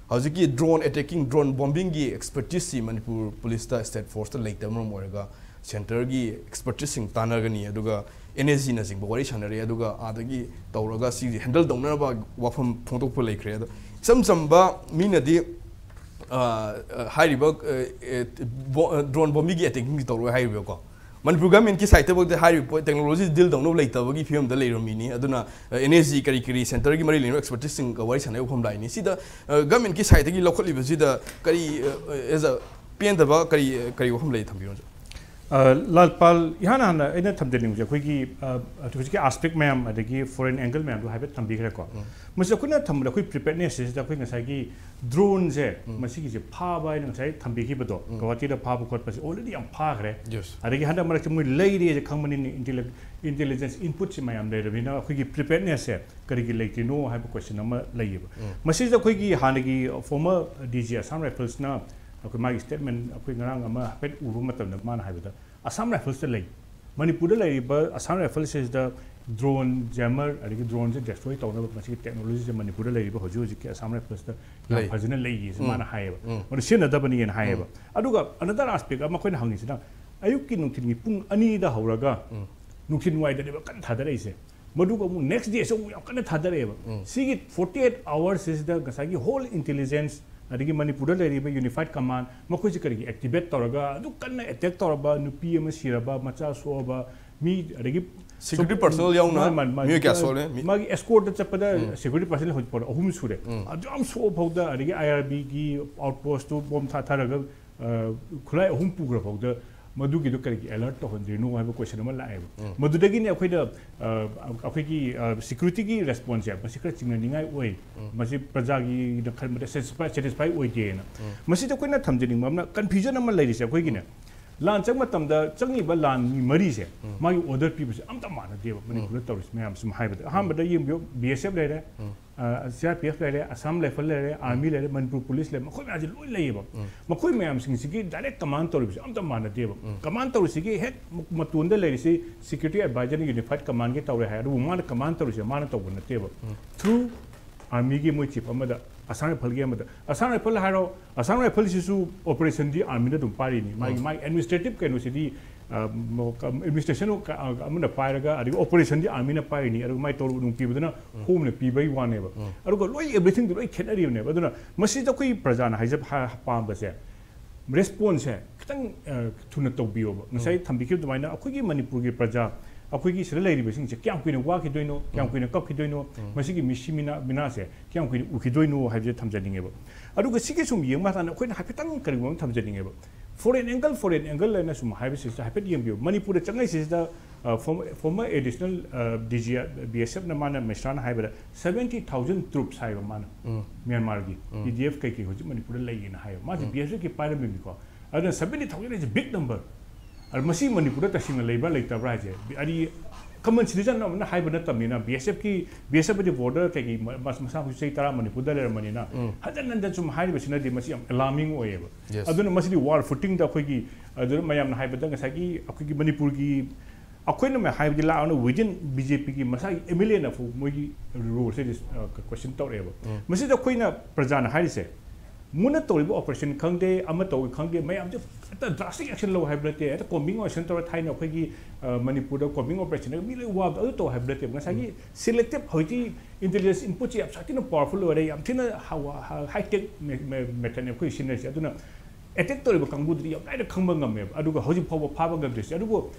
ꯍꯧꯖꯤꯛꯀꯤ ꯗ꯭ꯔꯣꯟ ꯑꯦꯇꯦꯛꯀꯤꯡ, ꯗ꯭ꯔꯣꯟ ꯕꯣꯝꯕꯤꯡꯒꯤ ꯑꯦꯛꯁꯄꯔꯇꯤꯁꯁꯤ ꯃꯅꯤꯄꯨꯔ ꯄꯨꯂꯤꯁꯇ, ꯁ꯭ꯇꯦꯠ ꯐꯣꯔꯁꯇ ꯂꯩꯇꯕ ꯃꯔꯝ ꯑꯣꯏꯔꯒ ꯁꯦꯟꯇꯔꯒꯤ ꯑꯦꯛꯁꯄꯔꯇꯤꯁꯁꯤꯡ ꯇꯥꯟꯅꯒꯅꯤ, ꯑꯗꯨꯒ ꯑꯦꯟ ꯑꯦꯁ ꯖꯤꯅꯆꯤꯡꯕ ꯋꯥꯔꯤ ꯁꯥꯟꯅꯔꯦ, ꯑꯗꯨꯒ ꯑꯥꯗꯒꯤ ꯇꯧꯔꯒ ꯁꯤꯁꯦ ꯍꯦꯟꯗꯜ ꯇꯧꯅꯅꯕ ꯋꯥꯐꯝ ꯐꯣꯡꯗꯣꯛꯄ ꯂꯩꯈ꯭ꯔꯦ꯫ ꯑꯗꯣ ꯏꯆꯝ ꯆꯝꯕ ꯃꯤꯅꯗꯤ, ꯑ, ꯑ, ꯍꯥꯏꯔꯤꯕ, ꯑ, ꯑ, ꯕꯣ-, ꯑ, ꯗ꯭ꯔꯣꯟ ꯕꯣꯝꯕꯤꯡꯒꯤ ꯑꯦꯇꯦꯛꯀꯤꯡꯁꯤ ꯇꯧꯔꯣꯏ ꯍꯥꯏꯔꯤꯕꯀꯣ꯫ ꯃꯅꯤꯄꯨꯔ ꯒꯚꯔꯟꯃꯦꯟꯠꯀꯤ ꯁꯥꯏꯠꯇꯐꯥꯎꯗ ꯍꯥꯏꯔꯤꯕ ꯄꯣꯠ, ꯇꯦꯛꯅꯣꯂꯣꯖꯤ ꯗꯤꯜ ꯇꯧꯅꯕ ꯂꯩꯇꯕꯒꯤ ꯐꯤꯕꯝꯗ ꯂꯩꯔꯝꯃꯤꯅꯤ꯫ ꯑꯗꯨꯅ, ꯑ, ꯑꯦꯟ ꯑꯦꯁ ꯖꯤ ꯀꯔꯤ ꯀꯔꯤ ꯁꯦꯟꯇꯔꯒꯤ ꯃꯔꯤ ꯂꯩꯅꯕ ꯑꯦꯛꯁꯄꯔꯇꯤꯁꯁꯤꯡꯒ ꯋꯥꯔꯤ ꯁꯥꯟꯅꯕ ꯋꯥꯐꯝ ꯂꯥꯛꯏꯅꯤ꯫ ꯁꯤꯗ, ꯑ, ꯒꯚꯔꯟꯃꯦꯟꯠꯀꯤ ꯁꯥꯏꯠꯇꯒꯤ ꯂꯧꯈꯠꯂꯤꯕꯁꯤꯗ ꯀꯔꯤ, ꯑ, ꯑ, as a ꯄꯦꯟꯗꯕ ꯀꯔꯤ, ꯀꯔꯤ ꯋꯥꯐꯝ ꯂꯩ, ꯊꯝꯕꯤꯌꯨ, ꯁꯥꯔ? ꯑ, ꯂꯥꯜꯄꯥꯜ, ꯏꯍꯥꯟ ꯍꯥꯟꯅ ꯑꯩꯅ ꯊꯝꯖꯅꯤꯡꯕꯁꯦ ꯑꯩꯈꯣꯏꯒꯤ, ꯑ, ꯍꯧꯖꯤꯛꯀꯤ ꯑꯥꯁꯄꯦꯛ ꯃꯌꯥꯝ ꯑꯗꯒꯤ ꯐꯣꯔꯦꯟ ꯑꯦꯡꯒꯜ ꯃꯌꯥꯝꯗꯣ ꯍꯥꯏꯐꯦꯠ ꯊꯝꯕꯤꯈ꯭ꯔꯦꯀꯣ꯫ ꯎꯝ꯫ ꯃꯁꯤ ꯑꯩꯈꯣꯏꯅ ꯊꯝꯕꯗ ꯑꯩꯈꯣꯏ ꯄ꯭ꯔꯤꯄꯦꯌꯔꯅꯦꯁ ꯁꯤꯗ ꯑꯩꯈꯣꯏ ꯉꯁꯥꯏꯒꯤ ꯗ꯭ꯔꯣꯟꯁꯦ, ꯎꯝ꯫ ꯃꯁꯤꯒꯤꯁꯦ ꯐꯥꯕ ꯍꯥꯏꯅ ꯉꯁꯥꯏ ꯊꯝꯕꯤꯈꯤꯕꯗꯣ, ꯎꯝ꯫ ꯒꯧꯍꯥꯇꯤꯗ ꯐꯥꯕ ꯈꯣꯠꯄꯁꯦ already ꯌꯥꯝ ꯐꯥꯈ꯭ꯔꯦ꯫ Yes꯫ ꯑꯗꯒꯤ ꯍꯟꯗꯛ ꯃꯔꯛꯁꯦ ꯃꯣꯏ ꯂꯩꯔꯦꯁꯦ ꯈꯪꯕꯅꯤꯅ, ꯏꯟꯇꯦꯂꯤ-, ꯏꯟꯇꯦꯂꯤꯖꯦꯟꯁ ꯏꯟꯄꯨꯠꯁꯦ ꯃꯌꯥꯝ ꯂꯩꯔꯕꯅꯤꯅ ꯑꯩꯈꯣꯏꯒꯤ ꯄ꯭ꯔꯤꯄꯦꯌꯔꯅꯦꯁꯁꯦ ꯀꯔꯤꯒꯤ ꯂꯩꯇ꯭ꯔꯤꯅꯣ ꯍꯥꯏꯕ ꯀꯣꯏꯁꯟ ꯑꯃ ꯂꯩꯌꯦꯕ꯫ ꯎꯝ꯫ ꯃꯁꯤꯗ ꯑꯩꯈꯣꯏꯒꯤ ꯍꯥꯟꯅꯒꯤ ꯐꯣꯔꯃꯔ ꯗꯤ ꯖꯤ ꯑꯁꯥꯝ ꯔꯥꯏꯐꯜꯁꯅ ꯑꯩꯈꯣꯏ ꯃꯥꯒꯤ ꯁ꯭ꯇꯦꯠꯃꯦꯟ ꯑꯩꯈꯣꯏ ꯉꯔꯥꯡ ꯑꯃ ꯍꯥꯏꯐꯦꯠ ꯎꯕ ꯃꯇꯝꯗ ꯃꯥꯅ ꯍꯥꯏꯕꯗ, ꯑꯁꯥꯝ ꯔꯥꯏꯐꯜꯁꯇ ꯂꯩ, ꯃꯅꯤꯄꯨꯔꯗ ꯂꯩꯔꯤꯕ ꯑꯁꯥꯝ ꯔꯥꯏꯐꯜꯁꯤꯗ ꯗ꯭ꯔꯣꯟ, ꯖꯦꯃꯔ, ꯑꯗꯒꯤ ꯗ꯭ꯔꯣꯟꯁꯦ ꯗꯦꯁꯇ꯭ꯔꯣꯏ ꯇꯧꯅꯕ ꯃꯁꯤꯒꯤ ꯇꯦꯛꯅꯣꯂꯣꯖꯤꯁꯦ ꯃꯅꯤꯄꯨꯔꯗ ꯂꯩꯔꯤꯕ ꯍꯧꯖꯤꯛ ꯍꯧꯖꯤꯛꯀꯤ ꯑꯁꯥꯝ ꯔꯥꯏꯐꯜꯁꯇ ꯌꯥꯝ ꯂꯩ꯫ ꯐꯖꯅ ꯂꯩꯌꯦꯁꯦ ꯎꯝ꯫ ꯃꯥꯅ ꯍꯥꯏꯌꯦꯕ꯫ ꯎꯝ꯫ ꯃꯗꯨ ꯁꯤꯖꯤꯟꯅꯗꯕꯅꯤꯅ ꯍꯥꯏꯌꯦꯕ꯫ ꯎꯝ꯫ ꯑꯗꯨꯒ another aspect ꯑꯃ ꯑꯩꯈꯣꯏꯅ ꯍꯪꯉꯤꯁꯤꯅ, ꯑꯌꯨꯛꯀꯤ ꯅꯨꯡꯊꯤꯜꯒꯤ ꯄꯨꯡ ꯑꯅꯤꯗ ꯍꯧꯔꯒ ꯎꯝ꯫ ꯅꯨꯡꯊꯤꯜ ꯋꯥꯏꯗꯅꯦꯕ ꯀꯟꯅ ꯊꯥꯗꯔꯛꯏꯁꯦ꯫ ꯃꯗꯨꯒ ꯑꯃꯨꯛ next dayꯁꯨ ꯑꯃꯨꯛ ꯌꯥꯝ ꯀꯟꯅ ꯊꯥꯗꯔꯛꯑꯦꯕ꯫ ꯎꯝ꯫ ꯁꯤꯒꯤ forty eight hours ꯁꯤꯗ ꯉꯁꯥꯏꯒꯤ whole intelligence, ꯑꯗꯒꯤ ꯃꯅꯤꯄꯨꯔꯗ ꯂꯩꯔꯤꯕ unified command, ꯃꯈꯣꯏꯁꯦ ꯀꯔꯤꯒꯤ activate ꯇꯧꯔꯒ ꯑꯗꯨꯛ ꯀꯟꯅ attack ꯇꯧꯔꯕ, ꯅꯨꯄꯤ ꯑꯃ ꯁꯤꯔꯕ, ꯃꯆꯥ ꯁꯣꯛꯑꯕ, ꯃꯤ ꯑꯗꯒꯤ Security personnel ꯌꯥꯎꯅ ꯃꯥꯅꯤ, ꯃꯥꯅꯤ, ꯃꯥꯅꯤ꯫ ꯃꯤꯑꯣꯏ ꯀꯌꯥ ꯁꯣꯛꯂꯦ? ꯃꯤ- ꯃꯥꯒꯤ escort ꯆꯠꯄꯗ security personnel ꯍꯧꯖꯤꯛ ꯐꯥꯎꯗ ꯑꯍꯨꯝ ꯁꯨꯔꯦ꯫ ꯑꯗꯨ ꯌꯥꯝ ꯁꯣꯛꯑ ꯐꯥꯎꯗ ꯑꯗꯒꯤ I R B ꯒꯤ outpost ꯇꯨ bomb ꯊꯥ ꯊꯥꯔꯒ ꯑ, ꯈꯨꯠꯂꯥꯏ ꯑꯍꯨꯝ ꯄꯨꯈ꯭ꯔ ꯐꯥꯎꯗ ꯃꯗꯨꯒꯤꯗꯣ ꯀꯔꯤꯒꯤ alert ꯇꯧꯍꯟꯗ꯭ꯔꯤꯅꯣ ꯍꯥꯏꯕ question ꯑꯃ ꯂꯥꯛꯑꯦꯕ꯫ ꯃꯗꯨꯗꯒꯤꯅꯤ ꯑꯩꯈꯣꯏꯗ ꯑ, ꯑꯩꯈꯣꯏꯒꯤ security ꯒꯤ response ꯁꯦ ꯃꯁꯤ ꯈꯔ ꯆꯤꯡꯅꯅꯤꯡꯉꯥꯏ ꯑꯣꯏ꯫ ꯃꯁꯤ ꯄ꯭ꯔꯖꯥꯒꯤꯅ ꯈꯟꯕꯗ satisfy satisfy ꯑꯣꯏꯗꯦꯅ꯫ ꯃꯁꯤꯗ ꯑꯩꯈꯣꯏꯅ ꯊꯝꯖꯅꯤꯡꯕ ꯑꯃꯅ confusion ꯑꯃ ꯂꯩꯔꯤꯁꯦ ꯑꯩꯈꯣꯏꯒꯤꯅꯦ꯫ ꯂꯥꯟ ꯆꯪꯕ ꯃꯇꯝꯗ ꯆꯪꯉꯤꯕ ꯂꯥꯟ ꯃꯤ ꯃꯔꯤꯁꯦ ꯃꯥꯒꯤ order ꯄꯤꯕꯁꯦ ꯑꯝꯇ ꯃꯥꯟꯅꯗꯦꯕ꯫ ꯃꯅꯤꯄꯨꯔꯗ ꯇꯧꯔꯤꯁꯦ ꯃꯌꯥꯝ ꯁꯨꯝ ꯍꯥꯏꯕꯗ ꯑꯍꯥꯟꯕꯗ ꯌꯦꯡꯕꯤꯌꯨ, B S F ꯂꯩꯔꯦ, ꯑ, C R P F ꯂꯩꯔꯦ, Assam Rifle ꯂꯩꯔꯦ, Army ꯂꯩꯔꯦ, Manipur Police ꯂꯩꯔꯦ, ꯃꯈꯣꯏ ꯃꯌꯥꯝꯁꯦ ꯂꯣꯏ ꯂꯩꯌꯦꯕ꯫ ꯃꯈꯣꯏ ꯃꯌꯥꯝꯁꯤꯡꯁꯤꯒꯤ direct command ꯇꯧꯔꯤꯕꯁꯦ ꯑꯝꯇ ꯃꯥꯟꯅꯗꯦꯕ꯫ Command ꯇꯧꯔꯤꯁꯤꯒꯤ ꯍꯦꯛ ꯃꯇꯣꯟꯗ ꯂꯩꯔꯤꯁꯤ Security Advisor ꯅ Unified Command ꯒꯤ ꯇꯧꯔꯦ ꯍꯥꯏ, ꯑꯗꯨꯕꯨ ꯃꯥꯅ command ꯇꯧꯔꯤꯁꯦ ꯃꯥꯅ ꯇꯧꯕ ꯅꯠꯇꯦꯕ꯫ Through Army ꯒꯤ ꯃꯣꯏ chief ꯑꯃꯗ, Assam Rifle ꯒꯤ ꯑꯃꯗ, Assam Rifle ꯍꯥꯏꯔꯣ, Assam Rifle ꯁꯤꯁꯨ operation ꯗꯤ Army ꯅ ꯑꯗꯨꯝ ꯄꯥꯏꯔꯤꯅꯤ꯫ ꯃꯥꯒꯤ, ꯃꯥꯒꯤ administrative ꯀꯩꯅꯣꯁꯤꯗꯤ, ꯑ, ꯃ-, ꯀ-, administration ꯀ-, ꯑ, ꯑꯃꯅ ꯄꯥꯏꯔꯒ, ꯑꯗꯒꯤ operation ꯗꯤ Army ꯅ ꯄꯥꯏꯔꯤꯅꯤ, ꯑꯗꯨꯒ ꯃꯥꯏ ꯇꯧꯔꯨ ꯅꯨꯡ ꯄꯤꯕꯗꯨꯅ Home ꯅ ꯄꯤꯕꯩ ꯋꯥꯅꯦꯕ꯫ ꯑꯗꯨꯒ ꯂꯣꯏ everything ꯗꯨ ꯂꯣꯏ ꯈꯦꯠꯅꯔꯤꯕꯅꯦꯕ꯫ ꯑꯗꯨꯅ ꯃꯁꯤꯗ ꯑꯩꯈꯣꯏ ꯄ꯭ꯔꯖꯥꯅ ꯍꯥꯏꯖꯕ ꯍꯥ-, ꯄꯥꯝꯕꯁꯦ, response ꯁꯦ ꯈꯤꯇꯪ, ꯑ, ꯊꯨꯅ ꯇꯧꯕꯤꯌꯣꯕ꯫ ꯉꯁꯥꯏ ꯊꯝꯕꯤꯈꯤꯕ ꯑꯗꯨꯃꯥꯏꯅ ꯑꯩꯈꯣꯏꯒꯤ ꯃꯅꯤꯄꯨꯔꯒꯤ ꯄ꯭ꯔꯖꯥ, ꯑꯩꯈꯣꯏꯒꯤ ꯁꯤꯗ ꯂꯩꯔꯤꯕꯁꯤꯡꯁꯦ ꯀꯌꯥꯝ ꯀꯨꯏꯅ ꯋꯥꯈꯤꯗꯣꯏꯅꯣ, ꯀꯌꯥꯝ ꯀꯨꯏꯅ ꯀꯞꯈꯤꯗꯣꯏꯅꯣ, ꯃꯁꯤꯒꯤ ꯃꯤꯁꯤ ꯃꯤꯅꯥ, ꯃꯤꯅꯥꯁꯦ ꯀꯌꯥꯝ ꯀꯨꯏꯅ ꯎꯈꯤꯗꯣꯏꯅꯣ ꯍꯥꯏꯕꯁꯦ ꯊꯝꯖꯅꯤꯡꯉꯦꯕ꯫ ꯑꯗꯨꯒ ꯁꯤꯒꯤ ꯁꯨꯝ ꯌꯦꯡꯕ ꯃꯇꯝꯗ ꯑꯩꯈꯣꯏꯅ ꯍꯥꯏꯐꯦꯠꯇꯪ ꯀꯔꯤꯒꯨꯝꯕ ꯑꯃ ꯊꯝꯖꯅꯤꯡꯉꯦꯕ꯫ Foreign angle, foreign angle ꯍꯥꯏꯅ ꯁꯨꯝ ꯍꯥꯏꯕꯁꯤꯁꯨ ꯍꯥꯏꯐꯦꯠ ꯌꯦꯡꯕꯤꯌꯨ꯫ ꯃꯅꯤꯄꯨꯔꯗ ꯆꯪꯉꯛꯏꯁꯤꯗ, ꯑ, former, former additional, ꯑ, D G, B S F ꯅ ꯃꯥꯅ, ꯃꯤꯁ꯭ꯔꯥꯅ ꯍꯥꯏꯕꯗ seventy thousand troops ꯍꯥꯏꯕ ꯃꯥꯅ, ꯃ꯭ꯌꯥꯟꯃꯥꯔꯒꯤ P D F ꯀꯩꯀꯩ ꯍꯧꯖꯤꯛ ꯃꯅꯤꯄꯨꯔꯗ ꯂꯩꯌꯦꯅ ꯍꯥꯏꯕ꯫ ꯃꯥꯁꯦ B S F ꯀꯤ ꯄꯥꯏꯔꯝꯃꯤꯅꯤꯀꯣ꯫ ꯑꯗꯨꯅ seventy thousand is a big number꯫ ꯑꯗꯨ ꯃꯁꯤ ꯃꯅꯤꯄꯨꯔꯗ ꯇꯁꯦꯡꯅ ꯂꯩꯕ꯭ꯔꯥ ꯂꯩꯇꯕ꯭ꯔꯥ ꯍꯥꯏꯁꯦ, ꯑꯗꯤ common citizen ꯑꯃꯅ ꯍꯥꯏꯕ ꯅꯠꯇꯕꯅꯤꯅ, B S F ꯀꯤ, B S F ꯍꯥꯏꯗꯤ border ꯀꯩꯀꯩ ꯃ-, ꯃꯁ-, ꯃꯁꯥ ꯃꯈꯣꯏꯁꯨ ꯆꯍꯤ ꯇꯔꯥ ꯃꯅꯤꯄꯨꯔꯗ ꯂꯩꯔꯝꯕꯅꯤꯅ, ꯍꯟꯖꯟ ꯍꯟꯖꯟ ꯁꯨꯝ ꯍꯥꯏꯔꯤꯕꯁꯤꯅꯗꯤ ꯃꯁꯤ ꯌꯥꯝ alarming ꯑꯣꯏꯌꯦꯕ꯫ Yes. ꯑꯗꯨꯅ ꯃꯁꯤꯗꯤ war footing ꯗ ꯑꯩꯈꯣꯏꯒꯤ, ꯑꯗꯨꯅ ꯃꯌꯥꯝꯅ ꯍꯥꯏꯕꯗ ꯉꯁꯥꯏꯒꯤ ꯑꯩꯈꯣꯏꯒꯤ ꯃꯅꯤꯄꯨꯔꯒꯤ, ꯑꯩꯈꯣꯏꯅ ꯃ-, ꯍꯥꯏꯕꯗꯤ ꯂꯥꯛꯑꯣꯅ within B J P ꯒꯤ ꯃꯁꯥꯒꯤ M L A ꯅ ꯐꯥꯎ ꯃꯣꯏꯒꯤ role ꯁꯦ dis-, ꯑ, question ꯇꯧꯔꯛꯑꯦꯕ꯫ ꯃꯁꯤꯗ ꯑꯩꯈꯣꯏꯅ ꯄ꯭ꯔꯖꯥꯅ ꯍꯥꯏꯔꯤꯁꯦ, ꯃꯣꯏꯅ ꯇꯧꯔꯤꯕ operation ꯈꯪꯗꯦ, ꯑꯃ ꯇꯧꯏ ꯈꯪꯗꯦ, ꯃꯌꯥꯝꯁꯦ ꯍꯦꯛꯇ drastic action ꯂꯧ ꯍꯥꯏꯕ ꯅꯠꯇꯦ, ꯍꯦꯛꯇ combing operation ꯇꯧꯔ ꯊꯥꯏꯅ ꯑꯩꯈꯣꯏꯒꯤ, ꯑ, ꯃꯅꯤꯄꯨꯔꯗ combing operation ꯗ ꯃꯤ ꯂꯣꯏ ꯋꯥꯕꯗꯣ ꯑꯗꯨ ꯇꯧ ꯍꯥꯏꯕ ꯅꯠꯇꯦꯕ꯫ ꯉꯁꯥꯏꯒꯤ selective, ꯍꯧꯖꯤꯛꯇꯤ intelligence input ꯁꯦ ꯌꯥꯝ ꯁꯥꯊꯤꯅ powerful ꯑꯣꯏꯔꯦ, ꯌꯥꯝ ꯊꯤꯅ ꯍ-, ꯍ-, high tech me-, me-, method ꯅꯦ ꯑꯩꯈꯣꯏ ꯁꯤꯖꯤꯟꯅꯔꯤꯁꯦ꯫ ꯑꯗꯨꯅ attack ꯇꯧꯔꯤꯕ ꯀꯥꯡꯕꯨꯗꯨꯗꯤ ꯌꯥꯝ ꯂꯥꯏꯅ ꯈꯪꯕ ꯉꯝꯃꯦꯕ꯫ ꯑꯗꯨꯒ ꯍꯧꯖꯤꯛ ꯐꯥꯎꯕ ꯐꯥꯕ ꯉꯝꯗ꯭ꯔꯤꯁꯦ꯫ ꯑꯗꯨꯕꯨ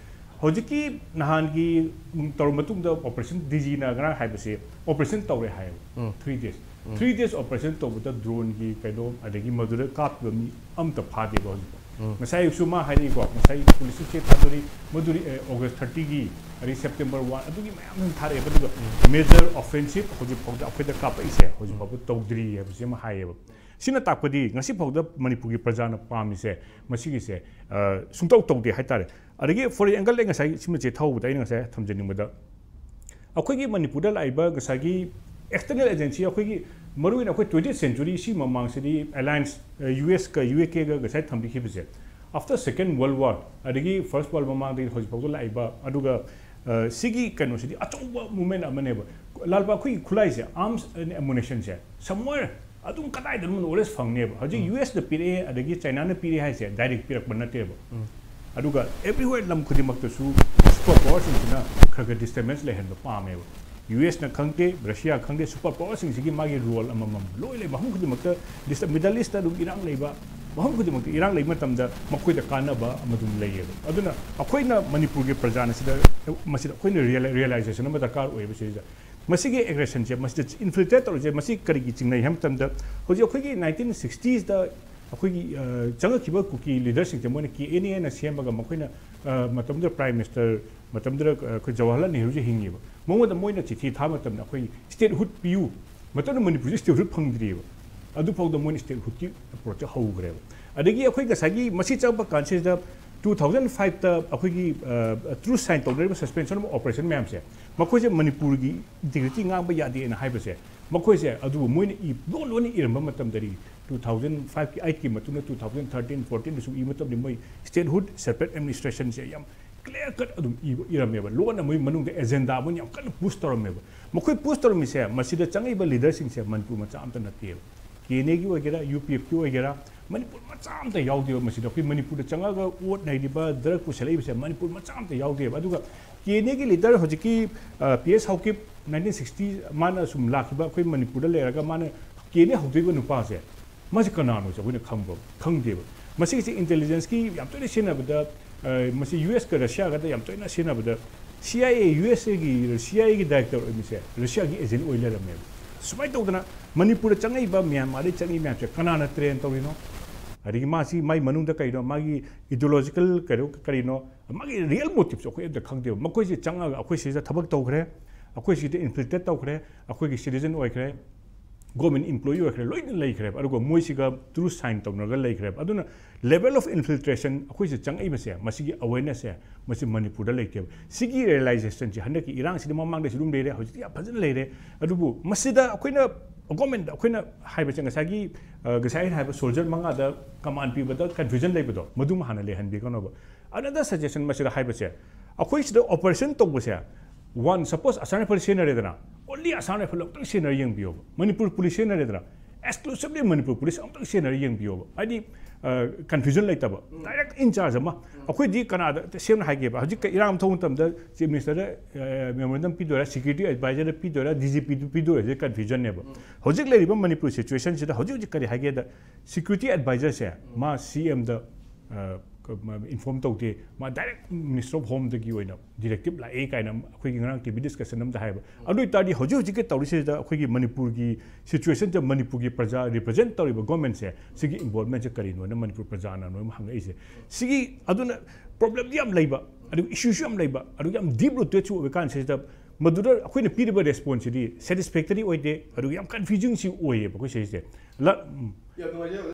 ꯍꯧꯖꯤꯛꯀꯤ ꯅꯍꯥꯟꯒꯤ ꯇꯧꯔ ꯃꯇꯨꯡꯗ ꯑꯣꯄꯔꯦꯁꯟ ꯗꯤ ꯖꯤꯅ ꯉꯔꯥꯡ ꯍꯥꯏꯕꯁꯦ ꯑꯣꯄꯔꯦꯁꯟ ꯇꯧꯔꯦ ꯍꯥꯏꯌꯦꯕ꯫ Three days three days operation ꯇꯧꯕꯗ ꯗ꯭ꯔꯣꯟꯒꯤ ꯀꯩꯅꯣ ꯑꯗꯒꯤ ꯃꯗꯨꯗ ꯀꯥꯞꯄꯤꯕ ꯃꯤ ꯑꯝꯇ ꯐꯥꯗꯦꯕ ꯍꯧꯖꯤꯛꯐꯥꯎ꯫ ꯉꯁꯥꯏ ꯑꯌꯨꯛꯁꯨ ꯃꯥ ꯍꯥꯏꯔꯛꯏꯀꯣ, ꯉꯁꯥꯏ ꯄꯨꯂꯤꯁ ꯆꯦ ꯊꯥꯗꯣꯔꯤ, ꯃꯗꯨꯔꯤ ꯑꯣꯒꯁ ꯊꯥꯔꯇꯤꯒꯤ ꯑꯗꯒꯤ ꯁꯦꯞꯇꯦꯝꯕꯔ ꯋꯥꯟ ꯑꯗꯨꯒꯤ ꯃꯌꯥꯝ ꯑꯃ ꯊꯥꯔꯛꯑꯦꯕ꯫ ꯑꯗꯨꯒ ꯃꯦꯖꯔ ꯑꯣꯐꯦꯟꯁꯤꯞ ꯍꯧꯖꯤꯛꯐꯥꯎꯗ ꯑꯩꯈꯣꯏꯗ ꯀꯥꯞꯄꯛꯏꯁꯦ ꯍꯧꯖꯤꯛꯐꯥꯎꯕ ꯇꯧꯗ꯭ꯔꯤ ꯍꯥꯏꯕꯁꯤ ꯑꯃ ꯍꯥꯏꯌꯦꯕ꯫ ꯁꯤꯅ ꯇꯥꯛꯄꯗꯤ ꯉꯁꯤ ꯐꯥꯎꯗ ꯃꯅꯤꯄꯨꯔꯒꯤ ꯄ꯭ꯔꯖꯥꯅ ꯄꯥꯝꯃꯤꯁꯦ ꯃꯁꯤꯒꯤꯁꯦ ꯁꯨꯡꯇꯧ ꯇꯧꯗꯦ ꯍꯥꯏꯇꯥꯔꯦ꯫ ꯑꯗꯒꯤ ꯐꯣꯔ ꯑꯦꯡꯒꯜ ꯑꯩ ꯉꯁꯥꯏ ꯁꯤꯃ ꯆꯦ ꯊꯧꯕꯗ ꯑꯩꯅ ꯉꯁꯥꯏ ꯊꯝꯖꯅꯤꯡꯕꯗ ꯑꯩꯈꯣꯏꯒꯤ ꯃꯅꯤꯄꯨꯔꯗ ꯂꯥꯛꯏꯕ ꯉꯁꯥꯏꯒꯤ ꯑꯦꯛꯁꯇꯔꯅꯦꯜ ꯑꯦꯖꯦꯟꯁꯤ ꯑꯩꯈꯣꯏꯒꯤ ꯃꯔꯨꯑꯣꯏꯅ ꯑꯩꯈꯣꯏ ꯇ꯭ꯋꯦꯟꯇꯤ ꯁꯦꯟꯆꯨꯔꯤ ꯁꯤ ꯃꯃꯥꯡꯁꯤꯗꯤ ꯑꯦꯂꯥꯏꯟꯁ ꯌꯨ ꯑꯦꯁꯀ ꯌꯨ ꯑꯦ ꯀꯦꯒ ꯉꯁꯥꯏ ꯊꯝꯕꯤꯈꯤꯕꯁꯦ ꯑꯐꯇꯔ ꯁꯦꯀꯦꯟ ꯋꯥꯔꯜ ꯋꯥꯔ ꯑꯗꯒꯤ ꯐꯥꯔꯁ ꯋꯥꯔꯜ ꯃꯃꯥꯡꯗꯒꯤ ꯍꯧꯖꯤꯛ ꯐꯥꯎꯗ ꯂꯥꯛꯏꯕ ꯑꯗꯨꯒ ꯁꯤꯒꯤ ꯀꯩꯅꯣꯁꯤꯗꯤ ꯑꯆꯧꯕ ꯃꯨꯞꯃꯦꯟ ꯑꯃꯅꯦꯕ꯫ ꯂꯥꯜꯕ ꯑꯩꯈꯣꯏꯒꯤ ꯈꯨꯠꯂꯥꯏꯁꯦ ꯑꯥꯔꯝꯁ ꯑꯦꯟ ꯑꯦꯃꯨꯅꯦꯁꯟꯁꯦ ꯁꯝꯋꯦꯔ ꯑꯗꯨꯝ ꯀꯗꯥꯏꯗꯅꯣ ꯅꯣꯂꯦꯖ ꯐꯪꯅꯦꯕ꯫ ꯍꯧꯖꯤꯛ ꯌꯨ ꯑꯦꯁꯅ ꯄꯤꯔꯛꯑꯦ ꯑꯗꯒꯤ ꯆꯥꯏꯅꯥꯅ ꯄꯤꯔꯛꯑꯦ ꯍꯥꯏꯁꯦ ꯗꯥꯏꯔꯦꯛ ꯄꯤꯔꯛꯄ ꯅꯠꯇꯦꯕ꯫ ꯑꯗꯨꯒ ꯑꯦꯕ꯭ꯔꯤꯋꯦꯔ ꯂꯝ ꯈꯨꯗꯤꯡꯃꯛꯇꯁꯨ ꯁꯨꯄꯔ ꯄꯋꯥꯔꯁꯤꯡꯁꯤꯅ ꯈꯔ ꯈꯔ ꯗꯤꯁꯇꯔꯕꯦꯟꯁ ꯂꯩꯍꯟꯕ ꯄꯥꯝꯃꯦꯕ꯫ ꯌꯨ ꯑꯦꯁꯅ ꯈꯪꯗꯦ, ꯔꯁꯤꯌꯥ ꯈꯪꯗꯦ, ꯁꯨꯄꯔ ꯄꯋꯥꯔꯁꯤꯡꯁꯤꯒꯤ ꯃꯥꯒꯤ ꯔꯣꯜ ꯑꯃꯃꯝ ꯂꯣꯏ ꯂꯩ꯫ ꯃꯐꯝ ꯈꯨꯗꯤꯡꯃꯛꯇ ꯗꯤꯁꯇ ꯃꯤꯗꯜ ꯏꯁꯇ ꯑꯗꯨꯝ ꯏꯔꯥꯡ ꯂꯩꯕ, ꯃꯐꯝ ꯈꯨꯗꯤꯡꯃꯛꯇ ꯏꯔꯥꯡ ꯂꯩꯕ ꯃꯇꯝꯗ ꯃꯈꯣꯏꯗ ꯀꯥꯟꯅꯕ ꯑꯃ ꯑꯗꯨꯝ ꯂꯩꯌꯦꯕ꯫ ꯑꯗꯨꯅ ꯑꯩꯈꯣꯏꯅ ꯃꯅꯤꯄꯨꯔꯒꯤ ꯄ꯭ꯔꯖꯥꯅ ꯁꯤꯗ ꯃꯁꯤꯗ ꯑꯩꯈꯣꯏꯅ ꯔꯤꯌꯦꯂꯥꯏꯖꯦꯁꯟ ꯑꯃ ꯗꯔꯀꯥꯔ ꯑꯣꯏꯌꯦꯕ ꯁꯤꯗ꯫ ꯃꯁꯤꯒꯤ ꯑꯦꯒ꯭ꯔꯦꯁꯟꯁꯦ ꯃꯁꯤꯗ ꯏꯟꯐꯤꯜꯇ꯭ꯔꯦꯠ ꯇꯧꯔꯤꯁꯦ ꯃꯁꯤ ꯀꯔꯤꯒꯤ ꯆꯤꯡꯅꯩ ꯍꯥꯏꯕ ꯃꯇꯝꯗ ꯍꯧꯖꯤꯛ ꯑꯩꯈꯣꯏꯒꯤ ꯅꯥꯏꯟꯇꯤꯟ ꯁꯤꯛꯁꯇꯤꯁꯇ ꯑꯩꯈꯣꯏꯒꯤ ꯆꯪꯉꯛꯈꯤꯕ ꯀꯨꯀꯤ ꯂꯤꯗꯔꯁꯤꯡꯁꯦ ꯃꯣꯏꯅ ꯀꯦ ꯑꯦꯟ ꯑꯦꯅ ꯁꯦꯝꯃꯒ ꯃꯈꯣꯏꯅ ꯃꯇꯝꯗꯨꯗ ꯄ꯭ꯔꯥꯏꯝ ꯃꯤꯅꯤꯁꯇꯔ ꯃꯇꯝꯗꯨꯗ ꯑꯩꯈꯣꯏ ꯖꯋꯥꯍꯔꯂꯥꯜ ꯅꯦꯍꯔꯨꯁꯦ ꯍꯤꯡꯉꯤꯕ꯫ ꯃꯉꯣꯟꯗ ꯃꯣꯏꯅ ꯆꯤꯊꯤ ꯊꯥꯕ ꯃꯇꯝꯗ ꯑꯩꯈꯣꯏ ꯁ꯭ꯇꯦꯠꯍꯨꯗ ꯄꯤꯌꯨ, ꯃꯇꯝꯗꯨꯗ ꯃꯅꯤꯄꯨꯔꯁꯦ ꯁ꯭ꯇꯦꯠꯍꯨꯗ ꯐꯪꯗ꯭ꯔꯤꯑꯕ꯫ ꯑꯗꯨꯐꯥꯎꯗ ꯃꯣꯏꯅ ꯁ꯭ꯇꯦꯠꯍꯨꯗꯀꯤ ꯑꯦꯄ꯭ꯔꯣꯆꯁꯦ ꯍꯧꯈ꯭ꯔꯦꯕ꯫ ꯑꯗꯒꯤ ꯑꯩꯈꯣꯏ ꯉꯁꯥꯏꯒꯤ ꯃꯁꯤ ꯆꯪꯉꯛꯄ ꯀꯥꯟꯁꯤꯗ ꯇꯨ ꯊꯥꯎꯖꯟ ꯐꯥꯏꯚꯇ ꯑꯩꯈꯣꯏꯒꯤ ꯇ꯭ꯔꯨꯁ ꯁꯥꯏꯟ ꯇꯧꯅꯔꯤꯕ ꯁꯁꯄꯦꯟꯁꯟ ꯑꯣꯐ ꯑꯣꯄꯔꯦꯁꯟ ꯃꯌꯥꯝꯁꯦ ꯃꯈꯣꯏꯁꯦ ꯃꯅꯤꯄꯨꯔꯒꯤ ꯏꯟꯇꯤꯒ꯭ꯔꯤꯇꯤ ꯉꯥꯡꯕ ꯌꯥꯗꯦꯅ ꯍꯥꯏꯕꯁꯦ ꯃꯈꯣꯏꯁꯦ ꯑꯗꯨꯕꯨ ꯃꯣꯏꯅ ꯏ ꯂꯣꯟ ꯂꯣꯟꯅ ꯏꯔꯝꯕ ꯃꯇꯝꯗꯗꯤ ꯇꯨ ꯊꯥꯎꯖꯟ ꯐꯥꯏꯚꯀꯤ ꯑꯩꯠꯀꯤ ꯃꯇꯨꯡꯗ ꯇꯨ ꯊꯥꯎꯖꯟ ꯊꯥꯔꯇꯤꯟ ꯐꯣꯔꯇꯤꯟꯗꯁꯨ ꯏꯕ ꯃꯇꯝꯗ ꯃꯣꯏ ꯁ꯭ꯇꯦꯠꯍꯨꯗ ꯁꯦꯄꯔꯦꯠ ꯑꯦꯗꯃꯤꯅꯤꯁꯇ꯭ꯔꯦꯁꯟꯁꯦ ꯌꯥꯝ ꯀ꯭ꯂꯤꯌꯥꯔ ꯀꯠ ꯑꯗꯨꯝ ꯏꯕ ꯏꯔꯝꯃꯦꯕ꯫ ꯂꯣꯟꯅ ꯃꯣꯏ ꯃꯅꯨꯡꯗ ꯑꯦꯖꯦꯟꯗꯥ ꯑꯃ ꯌꯥꯝ ꯀꯟꯅ ꯄꯨꯁ ꯇꯧꯔꯝꯃꯦꯕ꯫ ꯃꯈꯣꯏ ꯄꯨꯁ ꯇꯧꯔꯝꯃꯤꯁꯦ ꯃꯁꯤꯗ ꯆꯪꯉꯛꯏꯕ ꯂꯤꯗꯔꯁꯤꯡꯁꯦ ꯃꯅꯤꯄꯨꯔ ꯃꯆꯥ ꯑꯝꯇ ꯅꯠꯇꯦꯕ꯫ ꯀꯦ ꯑꯦꯟ ꯑꯦꯒꯤ ꯑꯣꯏꯒꯦꯔꯥ, ꯌꯨ ꯄꯤ ꯑꯦꯐꯀꯤ ꯑꯣꯏꯒꯦꯔꯥ, ꯃꯅꯤꯄꯨꯔ ꯃꯆꯥ ꯑꯝꯇ ꯌꯥꯎꯗꯦꯕ꯫ ꯃꯁꯤꯗ ꯑꯩꯈꯣꯏ ꯃꯅꯤꯄꯨꯔꯗ ꯆꯪꯉꯒ ꯑꯣꯠ ꯅꯩꯔꯤꯕ, ꯗ꯭ꯔꯒ ꯄꯨꯁꯜꯂꯛꯏꯕꯁꯦ ꯃꯅꯤꯄꯨꯔ ꯃꯆꯥ ꯑꯝꯇ ꯌꯥꯎꯗꯦꯕ꯫ ꯑꯗꯨꯒ ꯀꯦ ꯑꯦꯟ ꯑꯦꯒꯤ ꯂꯤꯗꯔ ꯍꯧꯖꯤꯛꯀꯤ P S Haokip nineteen sixty ꯃꯥꯅ ꯁꯨꯝ ꯂꯥꯛꯈꯤꯕ ꯑꯩꯈꯣꯏ ꯃꯅꯤꯄꯨꯔꯗ ꯂꯩꯔꯒ ꯃꯥꯅ ꯀꯦ ꯑꯦꯟ ꯑꯦ ꯍꯧꯗꯣꯛꯏꯕ ꯅꯨꯄꯥꯁꯦ ꯃꯁꯤ ꯀꯅꯥꯅꯣꯁꯦ ꯑꯩꯈꯣꯏꯅ ꯈꯪꯕ ꯈꯪꯗꯦꯕ꯫ ꯃꯁꯤꯒꯤꯁꯦ ꯏꯟꯇꯦꯂꯤꯖꯦꯟꯁꯀꯤ ꯌꯥꯝ ꯇꯣꯏꯅ ꯁꯤꯖꯤꯟꯅꯕꯗ ꯑ, ꯃꯁꯤ ꯌꯨ ꯑꯦꯁꯀ ꯔꯁꯤꯌꯥꯒꯗ ꯌꯥꯝ ꯇꯣꯏꯅ ꯁꯤꯖꯤꯟꯅꯕꯗ, C I A, U S ꯑꯦꯒꯤ, ꯁꯤ ꯑꯥꯏ ꯑꯦꯒꯤ ꯗꯥꯏꯔꯦꯛꯇꯔ ꯑꯣꯏꯕꯁꯦ ꯔꯁꯤꯌꯥꯒꯤ ꯑꯦꯖꯦꯟ ꯑꯣꯏ ꯂꯩꯔꯝꯃꯦꯕ꯫ ꯁꯨꯃꯥꯏꯅ ꯇꯧꯗꯅ ꯃꯅꯤꯄꯨꯔꯗ ꯆꯪꯉꯛꯏꯕ, ꯃ꯭ꯌꯥꯟꯃꯥꯔꯗꯒꯤ ꯆꯪꯉꯛꯏ ꯃꯌꯥꯝꯁꯦ ꯀꯅꯥꯅ ꯇ꯭ꯔꯦꯟ ꯇꯧꯔꯤꯅꯣ? ꯑꯗꯒꯤ ꯃꯥꯁꯤ, ꯃꯥꯏ ꯃꯅꯨꯡꯗ ꯀꯩꯅꯣ, ꯃꯥꯒꯤ ꯏꯗꯤꯑꯣꯂꯣꯖꯤꯀꯦꯜ ꯀꯩꯅꯣ, ꯀꯔꯤꯅꯣ, ꯃꯥꯒꯤ ꯔꯤꯌꯦꯜ ꯃꯣꯇꯤꯞꯁꯨ ꯑꯩꯈꯣꯏ ꯑꯝꯇ ꯈꯪꯗꯦꯕ꯫ ꯃꯈꯣꯏꯁꯦ ꯆꯪꯉꯒ ꯑꯩꯈꯣꯏ ꯁꯤꯗ ꯊꯕꯛ ꯇꯧꯈ꯭ꯔꯦ, ꯑꯩꯈꯣꯏ ꯁꯤꯗ ꯏꯟꯐꯤꯜꯇ꯭ꯔꯦꯠ ꯇꯧꯈ꯭ꯔꯦ, ꯑꯩꯈꯣꯏꯒꯤ ꯁꯤꯇꯤꯖꯟ ꯑꯣꯏꯈ꯭ꯔꯦ, ꯒꯣꯔꯃꯦꯟ ꯏꯝꯄ꯭ꯂꯣꯌꯤ ꯑꯣꯏꯈ꯭ꯔꯦ, ꯂꯣꯏꯅ ꯂꯩꯈ꯭ꯔꯦꯕ꯫ ꯑꯗꯨꯒ ꯃꯣꯏꯁꯤꯒ ꯇ꯭ꯔꯨꯁ ꯁꯥꯏꯟ ꯇꯧꯅꯔꯒ ꯂꯩꯈ꯭ꯔꯦꯕ꯫ ꯑꯗꯨꯅ ꯂꯦꯚꯦꯜ ꯑꯣꯐ ꯏꯟꯐꯤꯜꯇ꯭ꯔꯦꯁꯟ, ꯑꯩꯈꯣꯏꯁꯦ ꯆꯪꯉꯛꯏꯕꯁꯦ, ꯃꯁꯤꯒꯤ ꯑꯋꯦꯔꯅꯦꯁꯁꯦ ꯃꯁꯤ ꯃꯅꯤꯄꯨꯔꯗ ꯂꯩꯇꯦꯕ꯫ ꯁꯤꯒꯤ ꯔꯤꯌꯦꯂꯥꯏꯖꯦꯁꯟꯁꯤ ꯍꯟꯗꯛꯀꯤ ꯏꯔꯥꯡꯁꯤꯗꯤ ꯃꯃꯥꯡꯗꯁꯨ ꯑꯗꯨꯝ ꯂꯩꯔꯦ, ꯍꯧꯖꯤꯛꯇꯤ ꯌꯥꯝ ꯐꯖꯅ ꯂꯩꯔꯦ꯫ ꯑꯗꯨꯕꯨ ꯃꯁꯤꯗ ꯑꯩꯈꯣꯏꯅ ꯒꯣꯔꯃꯦꯟꯗ ꯑꯩꯈꯣꯏꯅ ꯍꯥꯏꯕꯁꯦ, ꯉꯁꯥꯏꯒꯤ, ꯑ, ꯉꯁꯥꯏ ꯑꯩꯅ ꯍꯥꯏꯕ ꯁꯣꯜꯖꯔ ꯃꯉꯥꯗ ꯀꯃꯥꯟ ꯄꯤꯕꯗ ꯀꯟꯐ꯭ꯌꯨꯖꯟ ꯂꯩꯕꯗꯣ, ꯃꯗꯨꯃ ꯍꯥꯟꯅ ꯂꯩꯍꯟꯕꯤꯒꯅꯣꯕ꯫ ꯑꯅꯗꯔ ꯁꯖꯦꯁꯟ ꯃꯁꯤꯗ ꯍꯥꯏꯕꯁꯦ, ꯑꯩꯈꯣꯏ ꯁꯤꯗ ꯑꯣꯄꯔꯦꯁꯟ ꯇꯧꯕꯁꯦ, ꯋꯥꯟ, ꯁꯄꯣꯁ ꯑꯁꯥꯝ ꯔꯥꯏꯐꯜ ꯁꯤꯖꯤꯟꯅꯔꯦꯗꯅ, ꯑꯣꯟꯂꯤ ꯑꯁꯥꯝ ꯔꯥꯏꯐꯜ ꯑꯃꯨꯛꯇꯪ ꯁꯤꯖꯤꯟꯅꯔ ꯌꯦꯡꯕꯤꯌꯣꯕ꯫ ꯃꯅꯤꯄꯨꯔ ꯄꯨꯂꯤꯁ ꯁꯤꯖꯤꯟꯅꯔꯦꯗꯅ, ꯑꯦꯛꯁꯀ꯭ꯂꯨꯁꯤꯚꯂꯤ ꯃꯅꯤꯄꯨꯔ ꯄꯨꯂꯤꯁ ꯑꯃꯨꯛꯇꯪ ꯁꯤꯖꯤꯟꯅꯔ ꯌꯦꯡꯕꯤꯌꯣꯕ꯫ ꯍꯥꯏꯗꯤ, ꯀꯟꯐ꯭ꯌꯨꯖꯟ ꯂꯩꯇꯕ, ꯗꯥꯏꯔꯦꯛ ꯏꯟ ꯆꯥꯔꯖ ꯑꯃ꯫ ꯑꯩꯈꯣꯏꯗꯤ ꯀꯅꯥꯗ, ꯁꯦꯡꯅ ꯍꯥꯏꯒꯦꯕ, ꯍꯧꯖꯤꯛ ꯏꯔꯥꯡ ꯊꯣꯛꯄ ꯃꯇꯝꯗ chief ꯃꯤꯅꯤꯁꯇꯔꯗ memorandum ꯄꯤꯗꯣꯏꯔꯥ, security ꯑꯦꯗꯚꯥꯏꯖꯔꯗ ꯄꯤꯗꯣꯏꯔꯥ, D G ꯄꯤꯗ ꯄꯤꯗꯣꯏꯔꯥ, ꯁꯤꯗ ꯀꯟꯐ꯭ꯌꯨꯖꯟꯅꯦꯕ꯫ ꯍꯧꯖꯤꯛ ꯂꯩꯔꯤꯕ ꯃꯅꯤꯄꯨꯔ ꯁꯤꯆꯨꯋꯦꯁꯟꯁꯤꯗ ꯍꯧꯖꯤꯛ ꯍꯧꯖꯤꯛ ꯀꯔꯤ ꯍꯥꯏꯒꯦꯗ, ꯁꯦꯀ꯭ꯌꯨꯔꯤꯇꯤ ꯑꯦꯗꯚꯥꯏꯖꯔꯁꯦ ꯃꯥ ꯁꯤ ꯑꯦꯝꯗ ꯏꯟꯐꯣꯔꯝ ꯇꯧꯗꯦ, ꯃꯥ ꯗꯥꯏꯔꯦꯛ ꯃꯤꯅꯤꯁꯇꯔ ꯑꯣꯐ ꯍꯣꯝꯗꯒꯤ ꯑꯣꯏꯅ ꯗꯤꯔꯦꯛꯇꯤꯞ ꯂꯥꯛꯑꯦ ꯀꯥꯏꯅ ꯑꯩꯈꯣꯏꯒꯤ ꯉꯔꯥꯡ ꯇꯤ ꯚꯤ ꯗꯤꯁꯀꯁꯟ ꯑꯃꯗ ꯍꯥꯏꯕ꯫ ꯑꯗꯨ ꯑꯣꯏꯇꯥꯔꯗꯤ ꯍꯧꯖꯤꯛ ꯍꯧꯖꯤꯛꯀꯤ ꯇꯧꯔꯤꯁꯤꯗ ꯑꯩꯈꯣꯏꯒꯤ ꯃꯅꯤꯄꯨꯔꯒꯤ ꯁꯤꯆꯨꯋꯦꯁꯟꯁꯦ, ꯃꯅꯤꯄꯨꯔꯒꯤ ꯄ꯭ꯔꯖꯥ ꯔꯤꯄ꯭ꯔꯖꯦꯟ ꯇꯧꯔꯤꯕ ꯒꯣꯔꯃꯦꯟꯁꯦ, ꯁꯤꯒꯤ ꯏꯟꯚꯣꯜꯕꯃꯦꯟꯁꯦ ꯀꯔꯤꯅꯣꯅ ꯃꯅꯤꯄꯨꯔ ꯄ꯭ꯔꯖꯥꯅ ꯂꯣꯏꯅꯃꯛ ꯍꯪꯉꯛꯏꯁꯦ꯫ ꯁꯤꯒꯤ, ꯑꯗꯨꯅ ꯄ꯭ꯔꯣꯕ꯭ꯂꯦꯝꯗꯤ ꯌꯥꯝ ꯂꯩꯕ, ꯑꯗꯨꯒ ꯏꯁꯨꯁꯨ ꯌꯥꯝ ꯂꯩꯕ, ꯑꯗꯨꯒ ꯌꯥꯝ ꯗꯤꯞ ꯔꯨꯇꯦꯠꯁꯨ ꯑꯣꯏꯕ ꯀꯥꯟꯁꯤꯗ ꯃꯗꯨꯗ ꯑꯩꯈꯣꯏꯅ ꯄꯤꯔꯤꯕ ꯔꯦꯁꯄꯣꯟꯁꯁꯤꯗꯤ ꯁꯦꯇꯤꯁꯐꯦꯛꯇꯔꯤ ꯑꯣꯏꯗꯦ, ꯑꯗꯨꯒ ꯌꯥꯝ ꯀꯟꯐ꯭ꯌꯨꯖꯤꯡꯁꯤ ꯑꯣꯏꯌꯦꯕ ꯑꯩꯈꯣꯏ ꯁꯤꯁꯦ꯫ ꯂ-, ꯎꯝ꯫ ꯌꯥꯝ ꯅꯨꯡꯉꯥꯏꯖꯔꯦ꯫